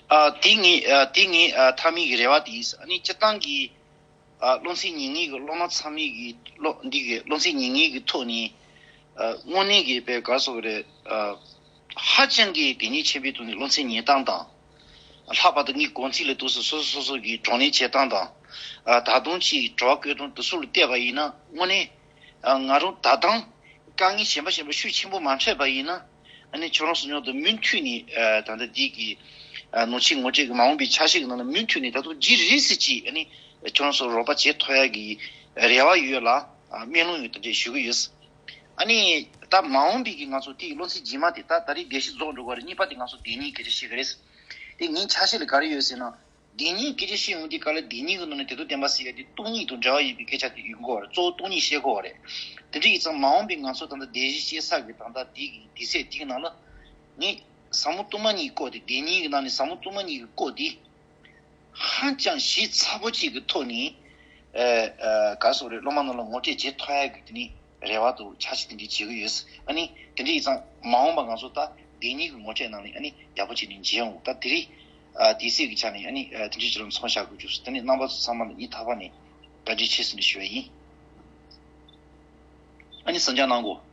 ཨ་དེ་ངས་ཨ་དེ་ངས་ཨ་མཐའ་མའི་གི་རེ་བ་དེ་ཡིན། ཨ་ནི་སྤྱིར་བཏང་གི་ཨ་སློབ་ཚན་ཉན་མཁན་གྱི་སློབ་མ་ཚང་མས་ཀྱི་སློབ་འདི་གི་སློབ་ཚན་ཉན་མཁན་གྱི་ཐོག་ནས་ཨ་དངོས་གནས་ཀྱི་དཔེ་ག་རེ་ཟེར་དགོས་རེད། ཨ་ཧ་ཅང་གི་དེ་ཉིད་ཆེན་པོའི་ཐོག་ནས་སློབ་ཚན་ཉན་སྟངས་དང་། ལྷག་པར་དུ་ངས་གོང་ཚིག་ལ་འདུག་སེ་སོ་སོ་སོ་སོ་གི་བགྲོ་གླེང་བྱེད་སྟངས་དང་། ཨ་ད་དུང་ཅིག་དྲི་བ་བཀོད་སྟངས་དེ་ཚོ་ལ་བལྟས་པ་ཡིན་ན་དངོས་གནས་ཨ་ང་རང་ད་ཐེངས་དཀའ་ངལ་གཞན་པ་གཞན་པ་ཤུགས་ཆེན་པོ་མ་འཕྲད་པ་ཡིན་ན། ཨ་ནི་ཁྱོད་རང་ཚོ་མཉམ་དུ་མུ་མཐུད་ནས་ཨ་ད་ལྟ་འདི་གི་ཨ་ནང་ཆོས་ངོ་སྤྲོད་ཀྱི་མ་འོངས་པའི་ཆ་ཤས་ཀྱི་ནང་ལ་མུ་མཐུད་ནས་ད་དུང་རྗེས་རིས་སུ་ཅིག་ཨ་ནི་ཁྱོད་རང་ཚོ་རོགས་པ་བྱེད་ཐུབ་ཡག་གི་རེ་བ་ཡོད་ལ་ཨ་སྨོན་ལམ་ཡོད་དེ་འདྲ་ཞུ་གི་ཡོད། ཨ་ནི་ད་མ་འོངས་པའི་གི་ང་ཚོ་དེའི་སློབ་ཚན་རྗེས་མ་དེ་ད་ད་རེས་བདེ་སྐྱིད་རྫོགས་འགྲོ་གི་རེད། གཉིས་པ་དེ་ང་ཚོ་བདེན་གཉིས་སྐད་ཆ་བཤད་གི་རེད། དེ་ངའི་ཆ་ཤས་ལ་ག་རེ་ཡོད་ཟེར་ན། བདེན་གཉིས་སྐད་ཆ་བཤད་ཡོང་དུས་སྐབས་ལ་བདེན་གཉིས་ཀྱི་ནང་ནས་དེ་དང་བདེན་པ་ཟེར་ཡ་དེ་སྟོང་ཉིད་དང་འབྲེལ་བ་ཡོད་པའི་སྐད་ཆ་དེ་ཡོང་གི་ཡོད་རེད། གཙོ་བོ་སྟོང་ཉིད་བཤད་དགོས་པ་རེད། དེ་འདྲ་ཡིན་ཙང་མ་འོངས་པའི་ང་ཚོ་ད་ལྟ་བདེན་བཞི་བཤད་ས་གི་ད་ལྟ་དེ་གི་དུས་ཚོད་དེ་གི་ནང་ལ་ངས་ཟབ་མོ་སྟོང་པ་ཉིད་སྐོར་དེ། བདེན་གཉིས་ཀྱི་ནང་ནས་ཟབ་མོ་སྟོང་པ་ཉིད་ཀྱི་སྐོར་དེ་ ཧ་ཅང་ཞིབ་ཚགས་པོ་ཅིག་གི་ཐོག་ནས་ཨ་ཨ་ག་རེ་ཟེར་དགོས་རེད། སློབ་མ་རྣམས་ལ་ངོ་སྤྲོད་བྱེད་ཐུབ་ཡག་གི་དེ་ནི་རེ་བ་དང་འཆར་གཞི་དེ་འདྲ་བྱེད་ཀྱི་ཡོད། ཨ་ནི་དེ་འདྲ་ཡིན་ཙང་མ་འོངས་པ་ང་ཚོ་ད་འདི་ཉིད་ཀྱི་ངོ་སྤྲོད་ནང་ནས་ཨ་ནི་ཡག་པོ་བྱས་ནས་མཇལ་ཡོང་། ད་དེ་རིང་ཨ་དུས་ཚོད་ཀྱི་ཆ་ནས་ཨ་ནི་ཨ་དེ་འདྲ་ཅིག་ལ་མཚམས་བཞག་དགོས་བྱུང་སོང་། དེ་ནི་རྣམ་པ་ཚོ་ཚང་མ་ལ་སྙིང་ཐག་པ་ནས་བཀའ་དྲིན་ཆེ་ཟེར་ནས་ཞུ་བ་ཡིན། ཨ་ནི་གསན་རྒྱ་གནང་དགོས།